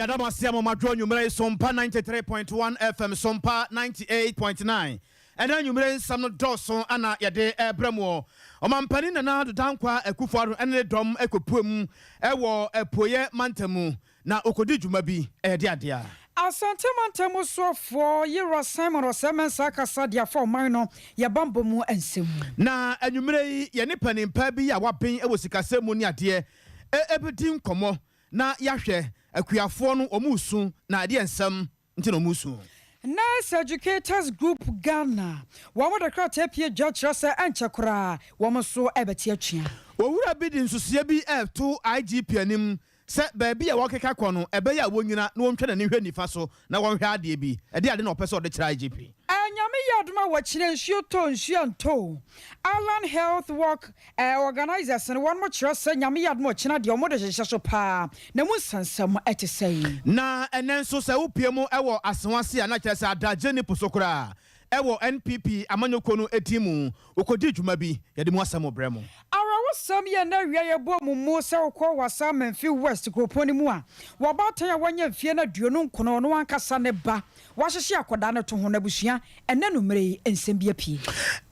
Yɛda mo ase ama mo adwo anwummerɛ yi. Sompa 93.1 FM, Sompa 98.9. Ɛna anwummerɛ nsɛm no dɔɔso ana yɛde ɛbrɛ mu. Ɔmampanin Nana Addo Dankwa Akufo Addo ɛne ne dɔm ɛkɔpue mu ɛwɔ Apuoyɛ mantam mu na ɔkɔdi dwuma bi. Ɛyɛ de adeɛ a Asante mantam soafoɔ Yera Simon Osei Mensah akasa de afa ɔman no yɛbambɔ mu nsɛm mu. Na anwummerɛ yi, yɛne panimpa bi a waben wɔ sikasɛm mu ne adeɛ ɛbɛdi nkɔmmɔ na yɛahwɛ akuafoɔ no ɔmo su na ɛdeɛ nsɛm nti na ɔmo su. Nurse Educators Group Ghana, wɔn de krataa pie dwa kyerɛ sɛ ɛnkyɛ koraa wɔn nso ɛbɛte atua. Owura bi de nsusuɛ bi ɛto IGP anim sɛ baabi a wɔkeka kɔ no, ɛbɛyɛ a wɔnyina na wɔntwa n'ani hwɛ nifa so na wɔnhwɛ adeɛ bi. Ɛde ade na ɔpɛ sɛ ɔde kyerɛ IGP. Nyame yɛ adom a wɔkyerɛ nsuo tɔ, nsuo ntɔ. Alan Health Work organisers no, wɔn mo kyerɛ sɛ Nyame yɛ adom a ɔkyena deɛ, ɔmo de hyehyɛ so paa na mu nsɛnsɛm ɛte sɛ. Na ɛnɛ nso, sɛ wopie mu ɛwɔ Asewase a, na kyerɛ sɛ adagye ne po so koraa ɛwɔ NPP amanyɔkuo no eti mu, okodi dwuma bi, yɛde mu asɛm brɛ mu. Awerɛwosɛm yɛ na awia yɛbɔ mu mu sɛ wokɔ Wasa Mamfi West kuropɔn no mu a, wɔbaatan a wɔnyɛ mfie no 29, ɔno ankasa ne ba wahyehyɛ akwadaa no to ho. N'abusua ɛnɛ numere yi nsɛm bi apue.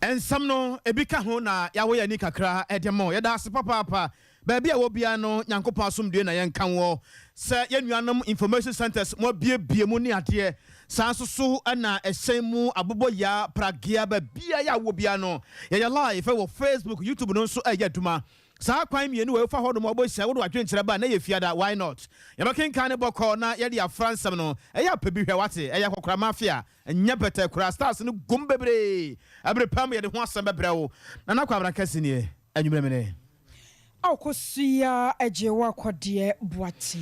Nsɛm no ebi ka ho na yɛawɔ yɛn ani kakra ɛde mo. Yɛda ase papaapa. Baabi a wɔ biara no, Nyankopɔn asomdue na yɛnka wɔ sɛ yɛn nuanom information centers mo abiebie mu ne adeɛ saa nso so, ɛna ɛhyɛn mu abobɔyaa pragea, baabia yɛ awɔ biara no, yɛyɛ live wɔ Facebook, YouTube no nso ɛyɛ adwuma. Saa kwan mmienu wɔ ɛfa hɔ nom a wɔbɛhyia wode wadwenkyerɛ ba na yɛ fiada. Why not? Yɛbɛkenkan ne bɔkɔ na yɛde afra nsɛm no. Ɛyɛ apɛ bi hwɛ wate, ɛyɛ akɔkora mafia, nyɛ bɛtɛ kora. Stars no gum bebree. Ɛbere pam yɛde ho asɛm bɛbrɛ wo. Nana Kɔ Abrankɛse nie anwummerɛ mene. Akosua agye wɔ akɔdeɛ Boate.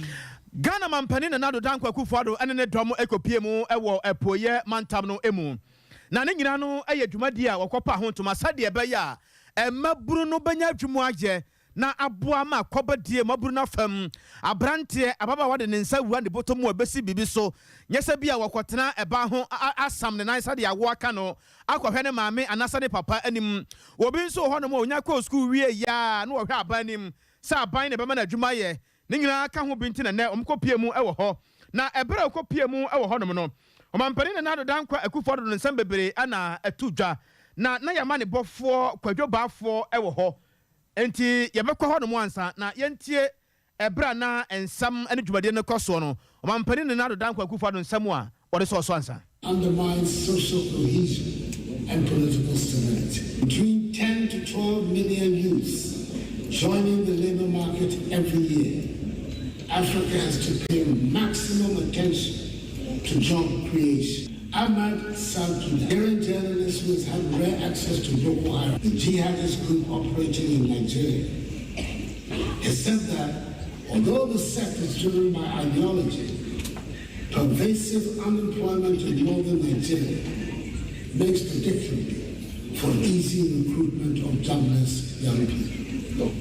Ghana mampanin Nana Addo Dankwa Akufo-Addo ne ne dɔm kɔpie mu wɔ Apuoyɛ mantam no mu, na ne nyinaa no yɛ dwumadie a wɔkɔpa ho ntoma sɛdeɛ ɛbɛyɛ a mmabunu no bɛnya adwuma ayɛ na aboa ma kɔbɛdie mmabunu no afam. Aberanteɛ, ababaawa de ne nsa wura ne bɔtɔ mu a, ɛbɛsi biribi so, nyɛ sɛ bi a wɔkɔtena ɛbaa ho asam ne nan sɛdeɛ awoɔ aka no akɔhwɛ ne maame anaasɛ ne papa anim. Obi nso wɔ hɔnom a onya kɔɔ sukuu wie yaa na wɔhwɛ aban anim sɛ aban na ɛbɛma no adwuma yɛ. Ne nyinaa ka ho bi nti na nnɛ wɔkɔpie mu wɔ hɔ. Na ɛberɛ a wɔkɔpie mu wɔ hɔnom no, ɔmampanin Nana Addo Dankwa Akufo-Addo no nsɛm bebree na ɛto dwa na yɛama ne bɔfoɔ Kwadwo Baafoɔ wɔ hɔ. Enti yɛbɛkɔ hɔnom ansa na yɛntie ɛberɛ a na nsɛm ne dwumadie no kɔ soɔ no, ɔmampanin Nana Addo Dankwa Akufo-Addo nsɛm a wɔde sɔɔ so ansa. Undermines social cohesion and political stability. Between 10 to 12 million youths joining the labor market every year, Africa has to pay maximum attention to job creation. Ahmad Salkida, Nigerian journalist who has had rare access to Boko Haram, the jihadist group operating in Nigeria, has said that although the sect is driven by ideology, pervasive unemployment in northern Nigeria makes particularly for easy recruitment of jobless young people.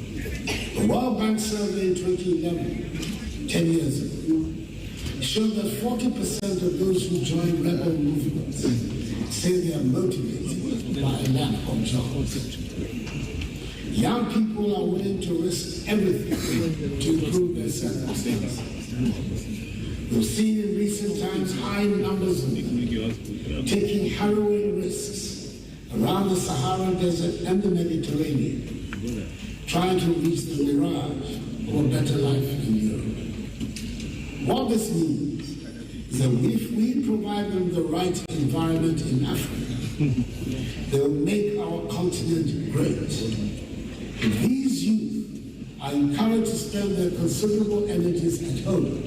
The World Bank survey in 2011, 10 years ago, showed that 40% of those who join rebel movements say they are motivated by a lack of jobs. Young people are willing to risk everything to improve their circumstances. We've seen in recent times high numbers of them taking harrowing risks around the Sahara Desert and the Mediterranean, trying to reach the mirage of a better life in Europe. What this means is that if we provide them the right environment in Africa, they will make our continent great. If these youth are encouraged to spend their considerable energies at home,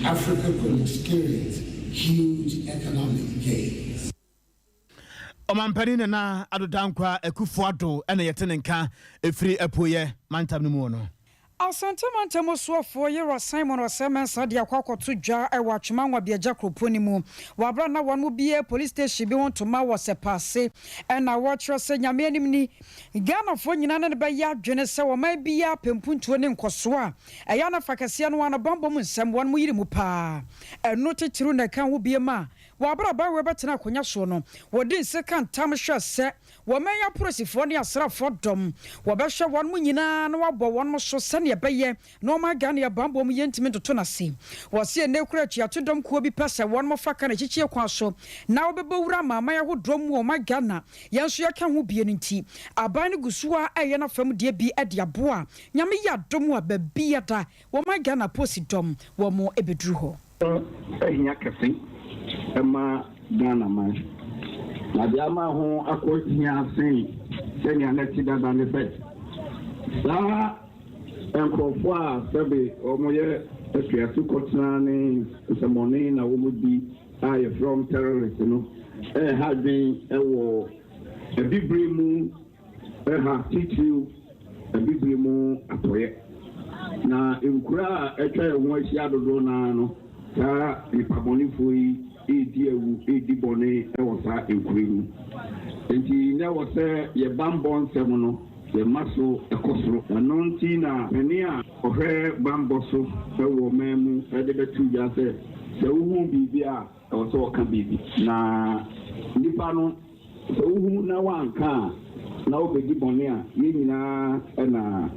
Africa could experience huge economic gains. Ɔmampanin Nana Addo Dankwa Akufo Addo ɛna yɛte ne nka ɛfiri Apuoyɛ mantam no mu no. Asante mantam soafoɔ Yɛwura Simon Osei Mensah de akɔ akɔto dwa wɔ Atwima Nwabiagya kuropɔn no mu wɔ abera na wɔn mu bie police station bi ho ntoma wɔ Sɛpaase, ɛna wɔkyerɛ sɛ Nyame anim ni, Ghanafoɔ nyinaa ne no bɛyɛ adwene sɛ wɔman biara pɛmpuntuo ne nkɔsoɔ a ɛyɛ anafa kɛseɛ no ano bambɔ mu nsɛm wɔn mu yiri mu paa. Ɛno titiriw na ɛka ho bie ma wɔ abera abayewa bɛtena akonnwa soɔ no, wɔdi nse ka ntam hwɛ sɛ wɔman apolisifoɔ ne asraafoɔ dɔm wɔbɛhwɛ wɔn mu nyinaa na wɔabɔ wɔn so sɛnea sɛnea ɛbɛyɛ na ɔman Ghana yɛ bammɔ mu yɛntumi ntoto no ase. Wɔse ɛnnɛ kura atuato dɔm kuo bi pɛ sɛ wɔnom fa ka n'akyikyie kwan so na wɔbɛbɔ wura amanaman ahodoɔ mu wɔ ɔman Ghana yɛn nso yɛka ho bie no nti aban no gu so ara ɛreyɛ n'afam deɛ bi de aboa. Nyame yɛ adom a baabiada wɔman Ghana posi dɔm wɔn bɛduru hɔ. Ho hia kɛse ma Ghana man. Na deɛ ama ho akɔ hia sen sɛnea na ɛte dada ne sɛ, saa nkurɔfoɔ a sɛbe wɔyɛ atuatukɔtena ne nsɛmmɔne na wɔdi a yɛfrɛ wɔn terrorist no reha adwene wɔ Abibire mu ha, titiriw Abibire mu Atɔeɛ. Na nkuro a atwa yɛn ho ahyia dodoɔ no ara no, saa nnipabɔnefoɔ yi redi awu, redi bɔne wɔ saa nkuro yi mu. Enti na ɛwɔ sɛ yɛn bammɔ nsɛm no, yɛma so kɔ soro. Ɛno nti na panin a ɔhwɛ bammɔ so wɔ ɔman mu de bɛto dwa sɛ, sɛ wohu biribi a, ɛwɔ sɛ wɔka biribi. Na nnipa no, sɛ wohu na wɔanka a, na wobedi bɔne a, yɛn nyinaa na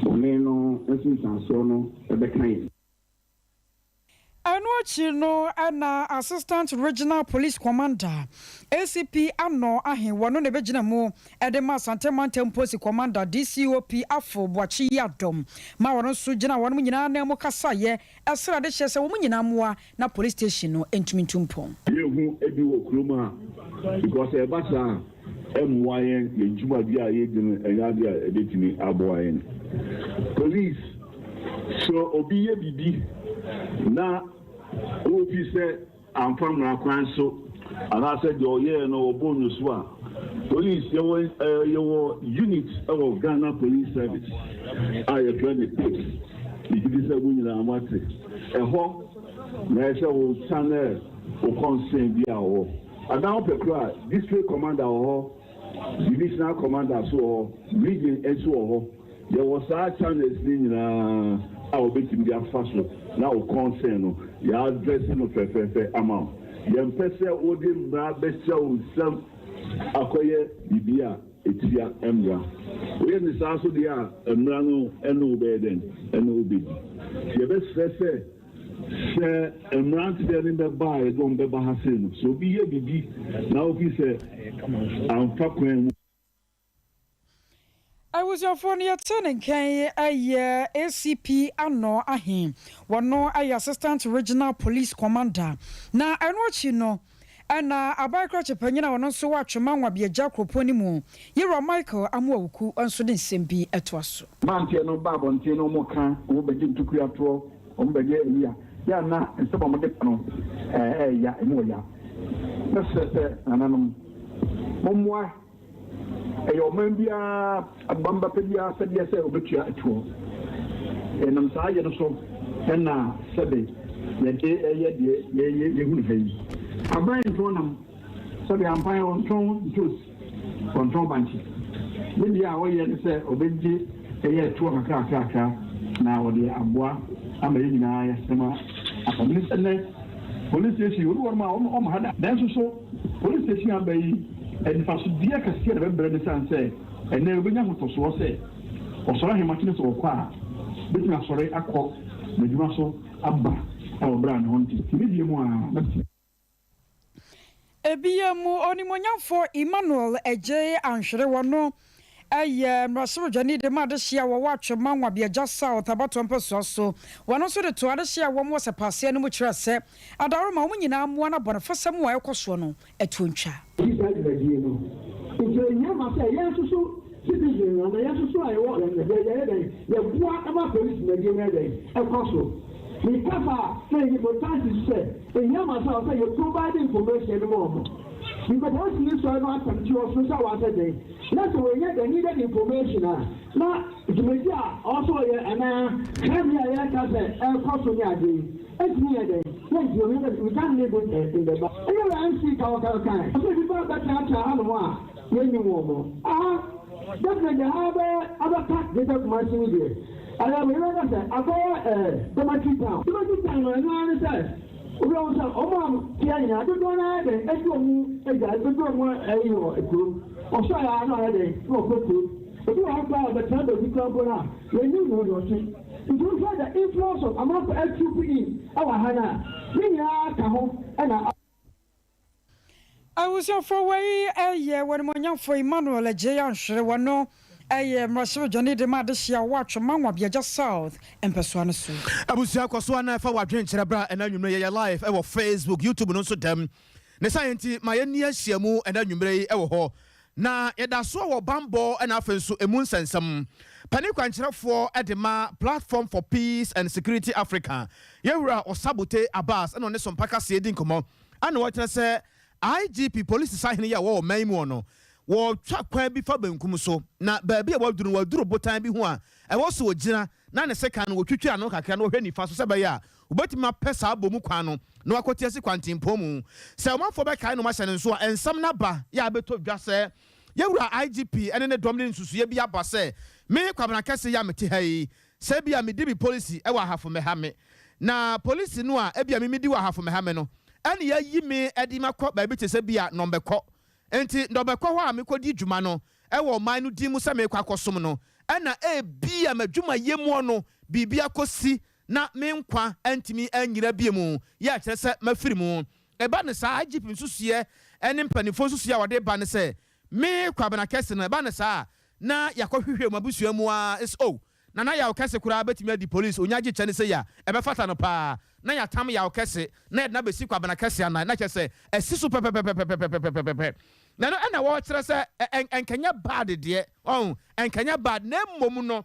bɔne no nsunsuansoɔ no bɛka yɛn. Ɛno akyi no na Assistant Regional Police Commander, ACP Anor Ahe wɔ no na ɛbɛgyina mu de ma Asante Mantam Polisi Commander, DCOP Afo Boakye Yiadom ma ɔno nso gyinaa wɔnom nyinaa nan mu kasaeɛ srɛ adehyeɛ sɛ wɔn nyinaa mmoa na Police Station no ntumi ntu mpɔn. Yɛnhu ebi wɔ kurom ha because ɛba saa a ɛmmoa yɛn, yɛn dwumadi a yɛdi no ɛnyɛ adeɛ a ɛbɛtumi aboa yɛn. Police, sɛ obi yɛ biribi na wofi sɛ amfa mmara kwan so anaasɛ deɛ ɔyɛɛ no wɔbɔ no so a, police yɛwɔ yɛwɔ unit wɔ Ghana Police Service a yɛfrɛ no PIPS, megye di sɛ mo nyinaa moate. Ɛhɔ na ɛsɛ wo channel wo concern bi a wɔ. Anaa wopɛ koraa a, district commander wɔ hɔ, divisional commander nso wɔ hɔ, region nso wɔ hɔ. Yɛwɔ saa channels no nyinaa a wobɛtumi de afa so na wo concern no yɛ address no fɛfɛɛfɛ ama wo. Yɛmpɛ sɛ wode mmara bɛhyɛ wo nsam akɔyɛ biribi a ɛtia mmara. Woyɛ no saa nso deɛ a, mmara no ne wo bɛyɛ dɛn? Ɛne wo bɛdi. Nti yɛbɛsrɛ sɛ, sɛ mmeranteɛ no bɛba a yɛde wɔn bɛba ha sei no, sɛ obi yɛ biribi na wofi sɛ amfa kwan mu, Abusuafoɔ no yɛte ne nka yi yɛ ACP Anor Ahe, wɔno yɛ Assistant Regional Police Commander. Na ɛno akyi no ɛna aban krakye panyin a ɔno nso wɔ Atwema Nwabiagya kuropɔn no mu, Yewura Michael Amoawuku nso de nsɛm bi toa so. Mmeranteɛ no ba abɔnten na wɔka, wɔbɛgye ntokuatoɔ, wɔbɛyɛ ayi a, yɛ a na nsɛm a wɔde ba no ɛyɛ ya, ɛmu wɔ ya. Mɛsrɛ sɛ nananom, mommoa. Ɛyɛ ɔman biara bamba pa biara asɛdeɛ sɛ ɔbɛtua toɔ. Yɛnam saa yɛ no so na sɛbe yɛde yɛ deɛ yɛyɛ yɛhunu ha yi. Aban ntɔn nam, sɛbe ampa ɔntɔn ntoosi, ɔntɔn bankye. Ne deɛ a ɔyɛ ne sɛ ɔbɛgye ɛyɛ toɔ kakrakrakra na ɔde aboa ama yɛn nyinaa yɛasɛm afa. Menim sɛ nnɛ police station obi wɔ nom a ɔmma ha da. Nanso so Police station aba yi, mfasodeɛ kɛseɛ na ɛbɛbrɛ no ɛsiane sɛ ɛnnɛ ɔbɛnya ahotɔsoɔ sɛ ɔsɔre ahemakye no sɛ ɔkɔ a, ɔbɛtumi asɔre akɔ n'adwuma so aba wɔ berɛ a ne ho nte. Nti me deɛ mu a, mɛte. Ebia mu Onimuonyamfoɔ Emmanuel Adjei Anhwere wɔno yɛ mmarahyɛbadwani de ma adehyeɛ a wɔwɔ Atwema Nwabiagya South abatoɔ mpɛsoa so. Wɔno nso de too adehyeɛ a wɔn wɔ Sɛpaaseɛ no mu kyerɛɛ sɛ adaworoma wɔn nyinaa mmoa no abɔnefosɛm a ɛrekɔ soɔ no atuo ntwa. Di saa dwumadie no. Nti ɛhia ma sɛ yɛn nso so citizen anaa yɛn nso so a yɛwɔ yɛ yɛyɛ dɛn yɛboa ma police dwumadie no yɛ dɛn ɛkɔ so. Me kasa a na yɛyi mo taxi so sɛ ɛhia ma sɛ ɔsɛ yɛ provide information no ma wɔn. Because polisi no sɔre no asɛm ti ɔsoro sɛ wasɛ dɛn na sɛ wɔnya the needed information a na dwumadi a ɔwɔ sɛ ɔyɛ anaa crime a yɛreka sɛ ɛrekɔ so ne adeɛ yi ɛntumi yɛ dɛn yɛntumi ɔyɛ dɛ we can't leave it in the back. Ɛyɛ wɔ MC ka ɔka ɔkae ɔsɛ nnipa bɛtratra hanom a yɛnnim wɔn mo aha definitely ha bɛyɛ abɛka Greater Kumasi no deɛ ɛyɛ wei bɛka sɛ akɔyɛ ɛɛ dormitory town dormitory town no ɛno ara ne sɛ Wobɛhu sɛ wɔn a tea nyinaa, dodoɔ no ara yɛ dɛn? Adi wɔn agya, adi wɔn ayi wɔ kurom. Ɔsɔre ara na ɔyɛ dɛn? Na ɔkɔ kurom. Obi wɔ hɔ koraa a ɔbɛtena baabi koraa mpo no a, yɛnnim no deɛ ɔte. Nti wohwɛ the influence of amanfo atroop in wɔ ha no a, ne nyinaa ka ho na. Abusuafoɔ wei yɛ W'animuonyamfoɔ Emmanuel Adjei Anhwere, wɔno yɛ mmarahyɛbadwani de ma adehyeɛ a ɔwɔ Atwoma Nwabiagya South mpɛsoa no so. Abusua kɔ so ara na fa w'adwenkyerɛ bra ɛnɛ anwummerɛ yi. Yɛyɛ live wɔ Facebook, YouTube no nso dɛm. Ne saa nti ma yɛnni ahyiamu ɛnɛ anwummerɛ yi wɔ hɔ. Na yɛda so wɔ bammɔ na afei nso emu nsɛnsɛm. Panin kwankyerɛfoɔ de ma Platform for Peace and Security Africa, Yɛwura Osabute Abbas na ɔne Sompa Kaseɛ di nkɔmmɔ na ɔkyerɛ sɛ IGP, polisi sahene yi a ɔwɔ ɔman yi mu no, wɔtwa kwan bi fa benkum so na baabi a waduru no waduru botan bi ho a ɛwɔ sɛ ɔgyina na ne sekan no wɔtwitwi ano kakra na ɔhwɛ nifa so sɛ ɛbɛyɛ a wɔbɛtumi apɛ saa bɔ mu kwan no na wakɔte asi kwantempɔn mu. Sɛ ɔmanfoɔ bɛkae no mahyɛ no nso a, nsɛm no aba yɛ a bɛtɔ dwa sɛ Yɛwura IGP ne ne dɔm de nsusuiɛ bi aba sɛ me Kwabena Kɛse yi a mete ha yi, sɛ ebia medi me polisi wɔ Ahafo Mmɛha me, na polisi no a ebia me medi wɔ Ahafo Mmɛha me no ɛne yɛayi me de makɔ baabi te sɛ bia Nɔmbɛkɔ. Enti Nɔmbɛkɔ hɔ a mekɔdi dwuma no wɔ ɔman no din mu sɛ merekɔ akɔsom no, ɛna ebia m'adwumayɛ muɔ no biribi akɔsi na me nkwa antumi annyina bio mu yɛ a kyerɛ sɛ mafiri mu. Ɛba no saa a, IGP nsusuiɛ ne mpanimfoɔ nsusuiɛ a wɔde ba ne sɛ, me Kwabena Kɛse no, ɛba no saa a, na yɛakɔhwehwɛ mu abusua mu ara sɛ oh, Nana Yaw Kɛse koraa bɛtumi adi polisi, ɔnya gye kyɛ no sei a, ɛbɛfata no pa ara. Na yɛatam Yaw Kɛse na yɛde no abɛsi Kwabena Kɛse anan, na kyerɛ sɛ asi so pɛpɛpɛpɛpɛpɛpɛpɛpɛ. Na ɛno na wɔrekyerɛ sɛ ɛnkɛnyɛ bad deɛ, ɔho, ɛnkɛnyɛ bad, na mmom no,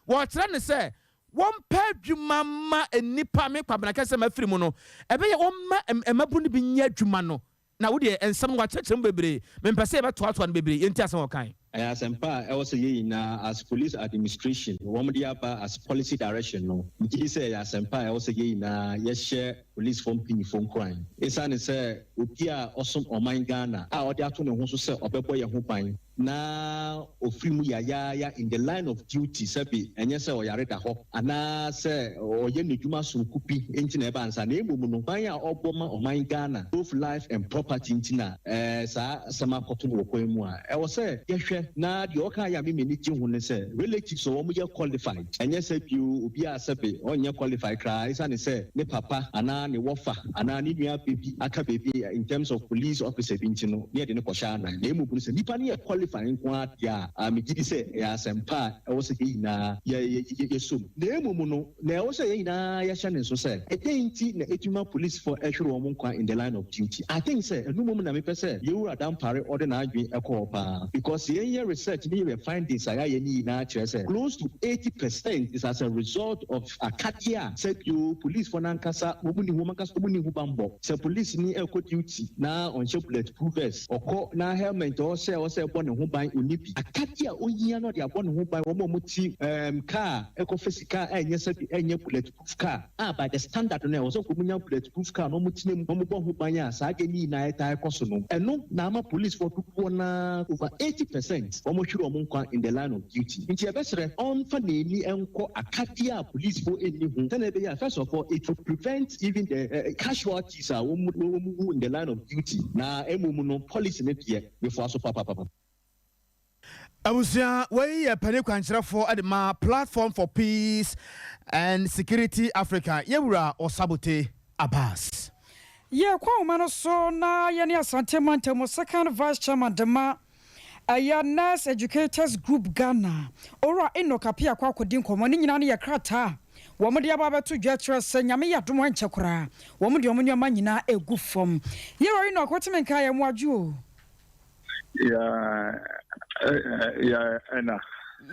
Wɔkyerɛ no sɛ wɔmpɛ adwuma mma nnipa, me Kwabena kɛsɛ mafiri mu no, ɛbɛyɛ wɔmma mmabunu no bi nyɛ adwuma no. Na wo deɛ nsɛm no wakyerɛkyerɛ mu bebree, mempɛ sɛ yɛbɛtoatoa no bebree, yɛntie asɛm a ɔkae. Ɛyɛ asɛmpa a ɛwɔ sɛ yɛn nyinaa as police administration wɔn de aba as policy direction no, megye di sɛ ɛyɛ asɛmpa a ɛwɔ sɛ yɛn nyinaa yɛhyɛ polisfoɔ mpanyinfoɔ nkuran. Esiane sɛ obi a ɔsom ɔman Ghana a ɔde ato ne ho so sɛ ɔbɛbɔ yɛn ho ban na ɔfiri mu yayaaya in the line of duty sɛbe ɛnyɛ sɛ ɔyare da hɔ anaa sɛ ɔyɛ n'adwuma sononko bi nti na ɛba nsa na mmom no ban a ɔbɔ ma ɔman Ghana both life and property nti na saa asɛm akɔto no wɔ kwan mu a ɛwɔ sɛ yɛhwɛ na deɛ ɔkaeɛ a me m'ani gye ho ne sɛ relatives a wɔn yɛ qualified ɛnyɛ sɛ bio obi a sɛbe ɔnyɛ qualified koraa ɛsiane sɛ ne papa anaa ne wɔfa anaa ne nua bɛ bi aka baabi in terms of police officer bi nti no na yɛde no kɔhyɛ anan na mmom no sɛ nipa no yɛ qualify nko ara deɛ a megye di sɛ ɛyɛ asɛmpa a ɛwɔ sɛ yɛn nyinaa yɛ yɛ yɛsɔ mu. Na mmom no na ɛwɔ sɛ yɛn nyinaa yɛhyɛ no nso sɛ ɛdɛn nti na ɛtumi ma polisfoɔ hwere wɔn nkwa in the line of duty. I think sɛ ɛno mmom na mepɛ sɛ Yɛwura Dampare ɔde n'adwene kɔ hɔ paa because yɛn yɛ research ne yɛn findings a yɛayɛ no nyinaa kyerɛ sɛ close to 80% is as a result of Akadeɛ a sɛ bio polisfoɔ no ankasa wɔn nni wɔn ankasa wɔn nni ho banbɔ. Sɛ polisini rekɔ duty na ɔnhyɛ bullet proof vest, ɔkɔ na helmet a ɔhyɛ a ɛwɔ sɛ ɛbɔ ne ho ban ɔnni bi. Akadeɛ a ɔhia na ɔde abɔ ne ho ban, wɔn a wɔte ɛɛm car rekɔfa sika a ɛnyɛ sɛ bi ɛnyɛ bullet proof car a by the standard no ɛwɔ sɛ nka wɔnya bullet proof car na wɔtena mu na wɔbɔ ho ban a saa adeɛ no nyinaa ɛtaa kɔ so no, ɛno na ama polisfoɔ dodoɔ no ara over 80 percent wɔhwere wɔn nkwa in the line of duty. Nti yɛbɛsrɛ ɔmfa n'ani nkɔ akadeɛ a polisfoɔ nni ho sɛdeɛ ɛbɛyɛ a first of all it will prevent even the casualties a wɔn wu in the line of duty na mmom no policy no deɛ mefoa so papapapa. Abusua, wei yɛ panin kwankyerɛfoɔ de ma Platform for Peace and Security Africa, Yɛwura Osabute Abbas. Yɛkɔ ahoma no so na yɛne Asante Mantam Second Vice Chairman de ma ɛyɛ Nurse Educators Group Ghana, Owura Enoch Appiah akɔ akɔdi nkɔmmɔ. Ne nyinaa no yɛ krataa a wɔde aba abɛto dwa kyerɛ sɛ Nyame yɛ adom a ɛnkyɛ koraa wɔn de wɔn nneɛma nyinaa regu fam. Yɛwura Enoch, wotumi nka yɛn mmoadwo o. Ɛna.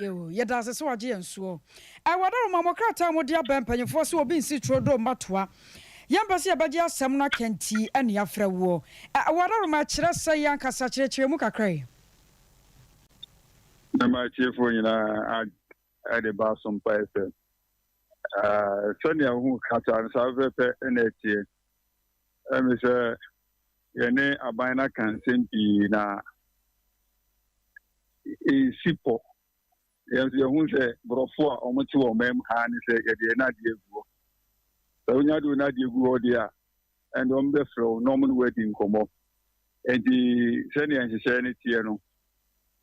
Yoo, yɛda ase sɛ wagye yɛn soɔ. Ɛwɔ adaworoma mo krataa a mode aba mpanyinfoɔ sɛ obi nsi turodoo mma toa. Yɛmpɛ sɛ yɛbɛgye asɛm no aka nti ɛne yɛafrɛ woɔ. Ɛwɔ adaworoma ɛkyerɛ sɛ yɛn ankasa kyerɛkyerɛ mu kakra yi. Mɛma atiefoɔ nyinaa de ba Asompa FM. Sɛnea wohu krataa no saa pɛpɛpɛ na ɛteɛ. Ɛmi sɛ Yɛne aban no aka nsɛm pii na ɛnsi pɔ. Yɛn nso yɛhu sɛ borɔfo a wɔte wɔ ɔman mu ha ne sɛ yɛde yɛn adeɛ agu hɔ. Sɛ wonya de wo adeɛ gu hɔ deɛ a, ɛnde wɔbɛfrɛ wo na wɔne wo adi nkɔmmɔ. Enti sɛnea nhyehyɛeɛ no teɛ no,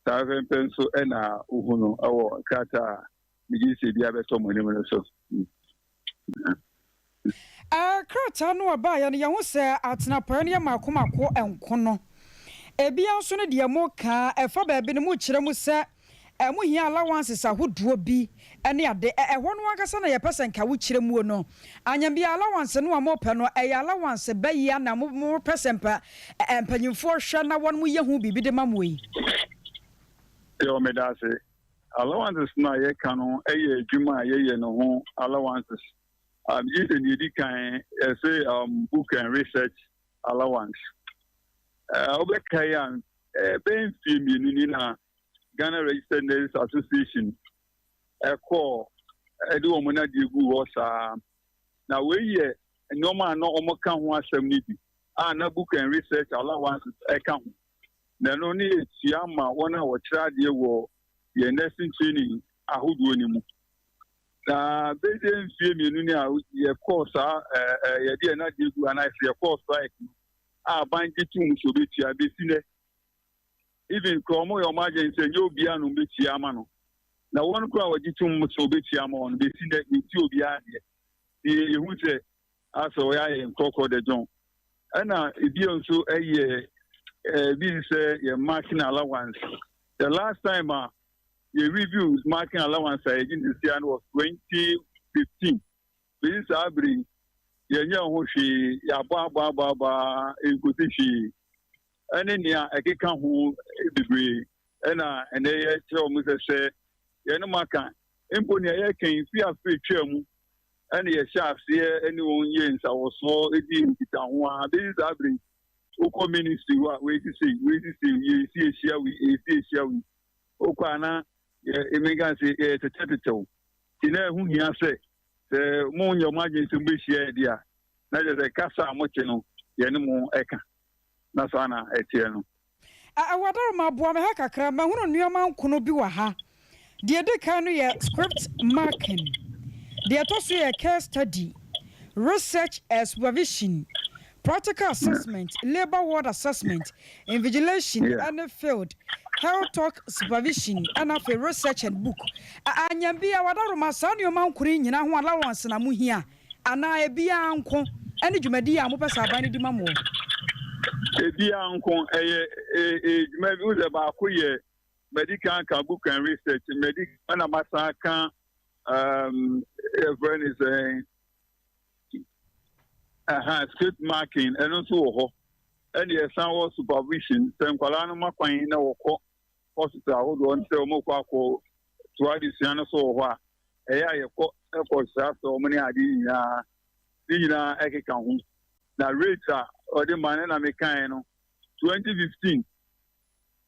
saa pɛmpɛ nso na wohu no wɔ krataa a. Megye di sɛ ebiara bɛtɔ mo anim no so. Krataa no a ɛbaeɛ no, yɛhu sɛ atenapaeɛ no yɛ mmaako mmaako nkono. Ebia nso no deɛ moka ɛfa baabi no mokyerɛ mu sɛ mohia allowances ahodoɔ bi ne ade. Ɛhɔ no ankasa na yɛpɛ sɛ nka wokyerɛ muo no. Anyɛ biara allowance no a mopɛ no, ɛyɛ allowance bɛyɛ a na mopɛ sɛ mpa mpanyinfoɔ hwɛ na wɔn yɛ ho biribi de ma mo yi? Yo, meda ase. Allowances no a yɛka no yɛ adwuma a yɛyɛ no ho allowances. Gye sɛ nea edi kan yɛse book and research allowance. Wobɛkae a ɛbɛyɛ mfie mmienu ni na Ghana Registered Nurses Association ɛkɔɔ ɛde wɔn nnadeɛ guu hɔ saa. Na wei yɛ nneɛma a na wɔka ho asɛm no bi a na book and research allowances ɛka ho. Na ɛno ne yɛtua ma wɔn a wɔkyerɛ adeɛ wɔ yɛn nursing training ahodoɔ no mu. Na bɛyɛ mfie mmienu ni a yɛkɔɔ saa yɛde yɛn adeɛ gu anaasɛ yɛkɔɔ strike no a aban gye tom sɛ obetua bɛsi nɛ. Even kora wɔn yɛ wɔn adwene sɛ nyɛ obiara na wɔbɛtua ama no. Na wɔn kora a wɔgye tom sɛ wɔbɛtua ama wɔn bɛsi nɛ yɛnti obiara deɛ. Nti yɛhu sɛ asɛ wɔyɛ ayɛ nkorɔkorɔ de dwon. Ɛna ebio nso ɛyɛ ebi sɛ yɛ marking allowance. The last time a yɛ review marking allowance a yɛgye ne sia no was 2015. Bɛyi saa bere yi yɛnyɛ ho hwee, yɛabɔ abɔ abɔ abɔ nkosi hwee. Ɛne nea ɛkeka ho bebree ɛna ɛnɛ yɛkyerɛ wɔn sɛ sɛ yɛne mo aka mpo nea yɛka yi fi afe twaa mu ɛna yɛhyɛ aseɛ ɛne wɔn yɛ nsawɔsoɔ di nkitaho a bɛyi saa bere yi wokɔ ministry hɔ a wei sisi wei sisi yɛsi ahyia wei yɛsi ahyia wei wokɔ a na yɛ menka sɛ yɛ tetɛtetɛw nti na ɛho hia sɛ sɛ monyɛ mo adwene sɛ mobɛhyia yɛ deɛ a na kyerɛ sɛ kasa a mote no yɛne mo ɛka na saa na ɛteɛ no. Awadaroma, boa me ha kakra. Mahunu nneɛma nkono bi wɔ ha. Deɛ ɛdi kan no yɛ script marking. Deɛ ɛtɔ so yɛ case study, research supervision, practical assessment, labour ward assessment, invigilation ɛne field, health talk supervision ɛna afei research and book. Anyam bi Awadaroma, saa nneɛma nkono yi nyinaa ho allowance na mo hia anaa ebiara nko ɛne dwumadi a mopɛ sɛ aban no di ma mo? Ebiara nko ɛyɛ dwuma bi sɛ baako yɛ medical ka book and research medical ɛna masan ka yɛfrɛ ne sɛ ɛha script marking, ɛno nso wɔ hɔ. Ɛne yɛsan wɔ supervision sɛ nkwadaa no ma kwan na wɔkɔ hospital ahodoɔ no sɛ wɔn kɔ akɔ toa adesua no so wɔ hɔ a, ɛyɛ a yɛkɔ ɛkɔ srasra wɔn ne adeɛ nyinaa ne nyinaa ɛkeka ho. Na rate a ɔde ma ne na mekae no 2015,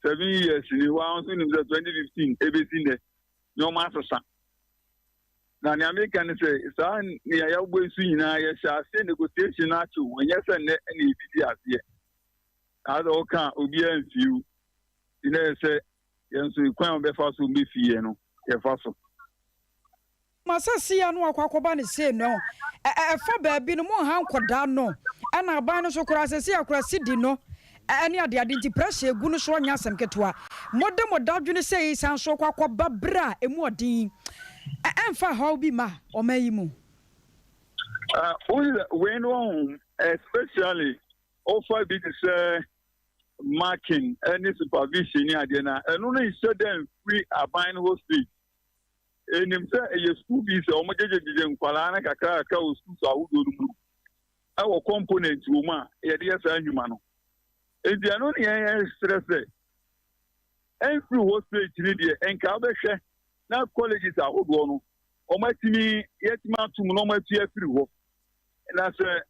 7 years ni wa nso nim sɛ 2015 ebesi nnɛ nneɛma asesa. Na nea meka ne sɛ saa nea yɛabɔ nsu nyinaa yɛhyɛ aseɛ negotiation no akyew, ɛnyɛ sɛ nnɛ ɛna yɛdidi aseɛ asɛ wɔka a obiara mfiw nti na yɛ sɛ yɛn nso kwan a wɔbɛfa so mbɛfie no yɛfa so. Ma sɛ sia no akɔ akɔba ne sei no ɛfa baabi no mo nha nkɔdaa no ɛna aban no so koraa sɛ si akora sidi no ɛne adeade nti pressure egu no so ɔnyɛ asɛm ketewa. Mode mo dadwene sɛ yi san so kɔ akɔba berɛ a emu ɔden ɛmfa haw bi ma ɔman yi mu. Wei no ɔho especially ɔfa bi te sɛ marking ɛne supervision ne adeɛ na ɛno no nhyɛ dɛ mfiri aban no hɔ straight. Enim sɛ ɛyɛ school fees a wɔn gyegyegyegye nkwadaa no kakra kakra wɔ schools ahodoɔ no mu ɛwɔ component wɔ mu a yɛde yɛ saa nnwuma no. Nti ɛno ne yɛn yɛn srɛ sɛ ɛnfiri hɔ straight ne deɛ nka wobɛhwɛ na colleges ahodoɔ no wɔn atumi yɛtumi atum na wɔn atu afiri hɔ. Na sɛ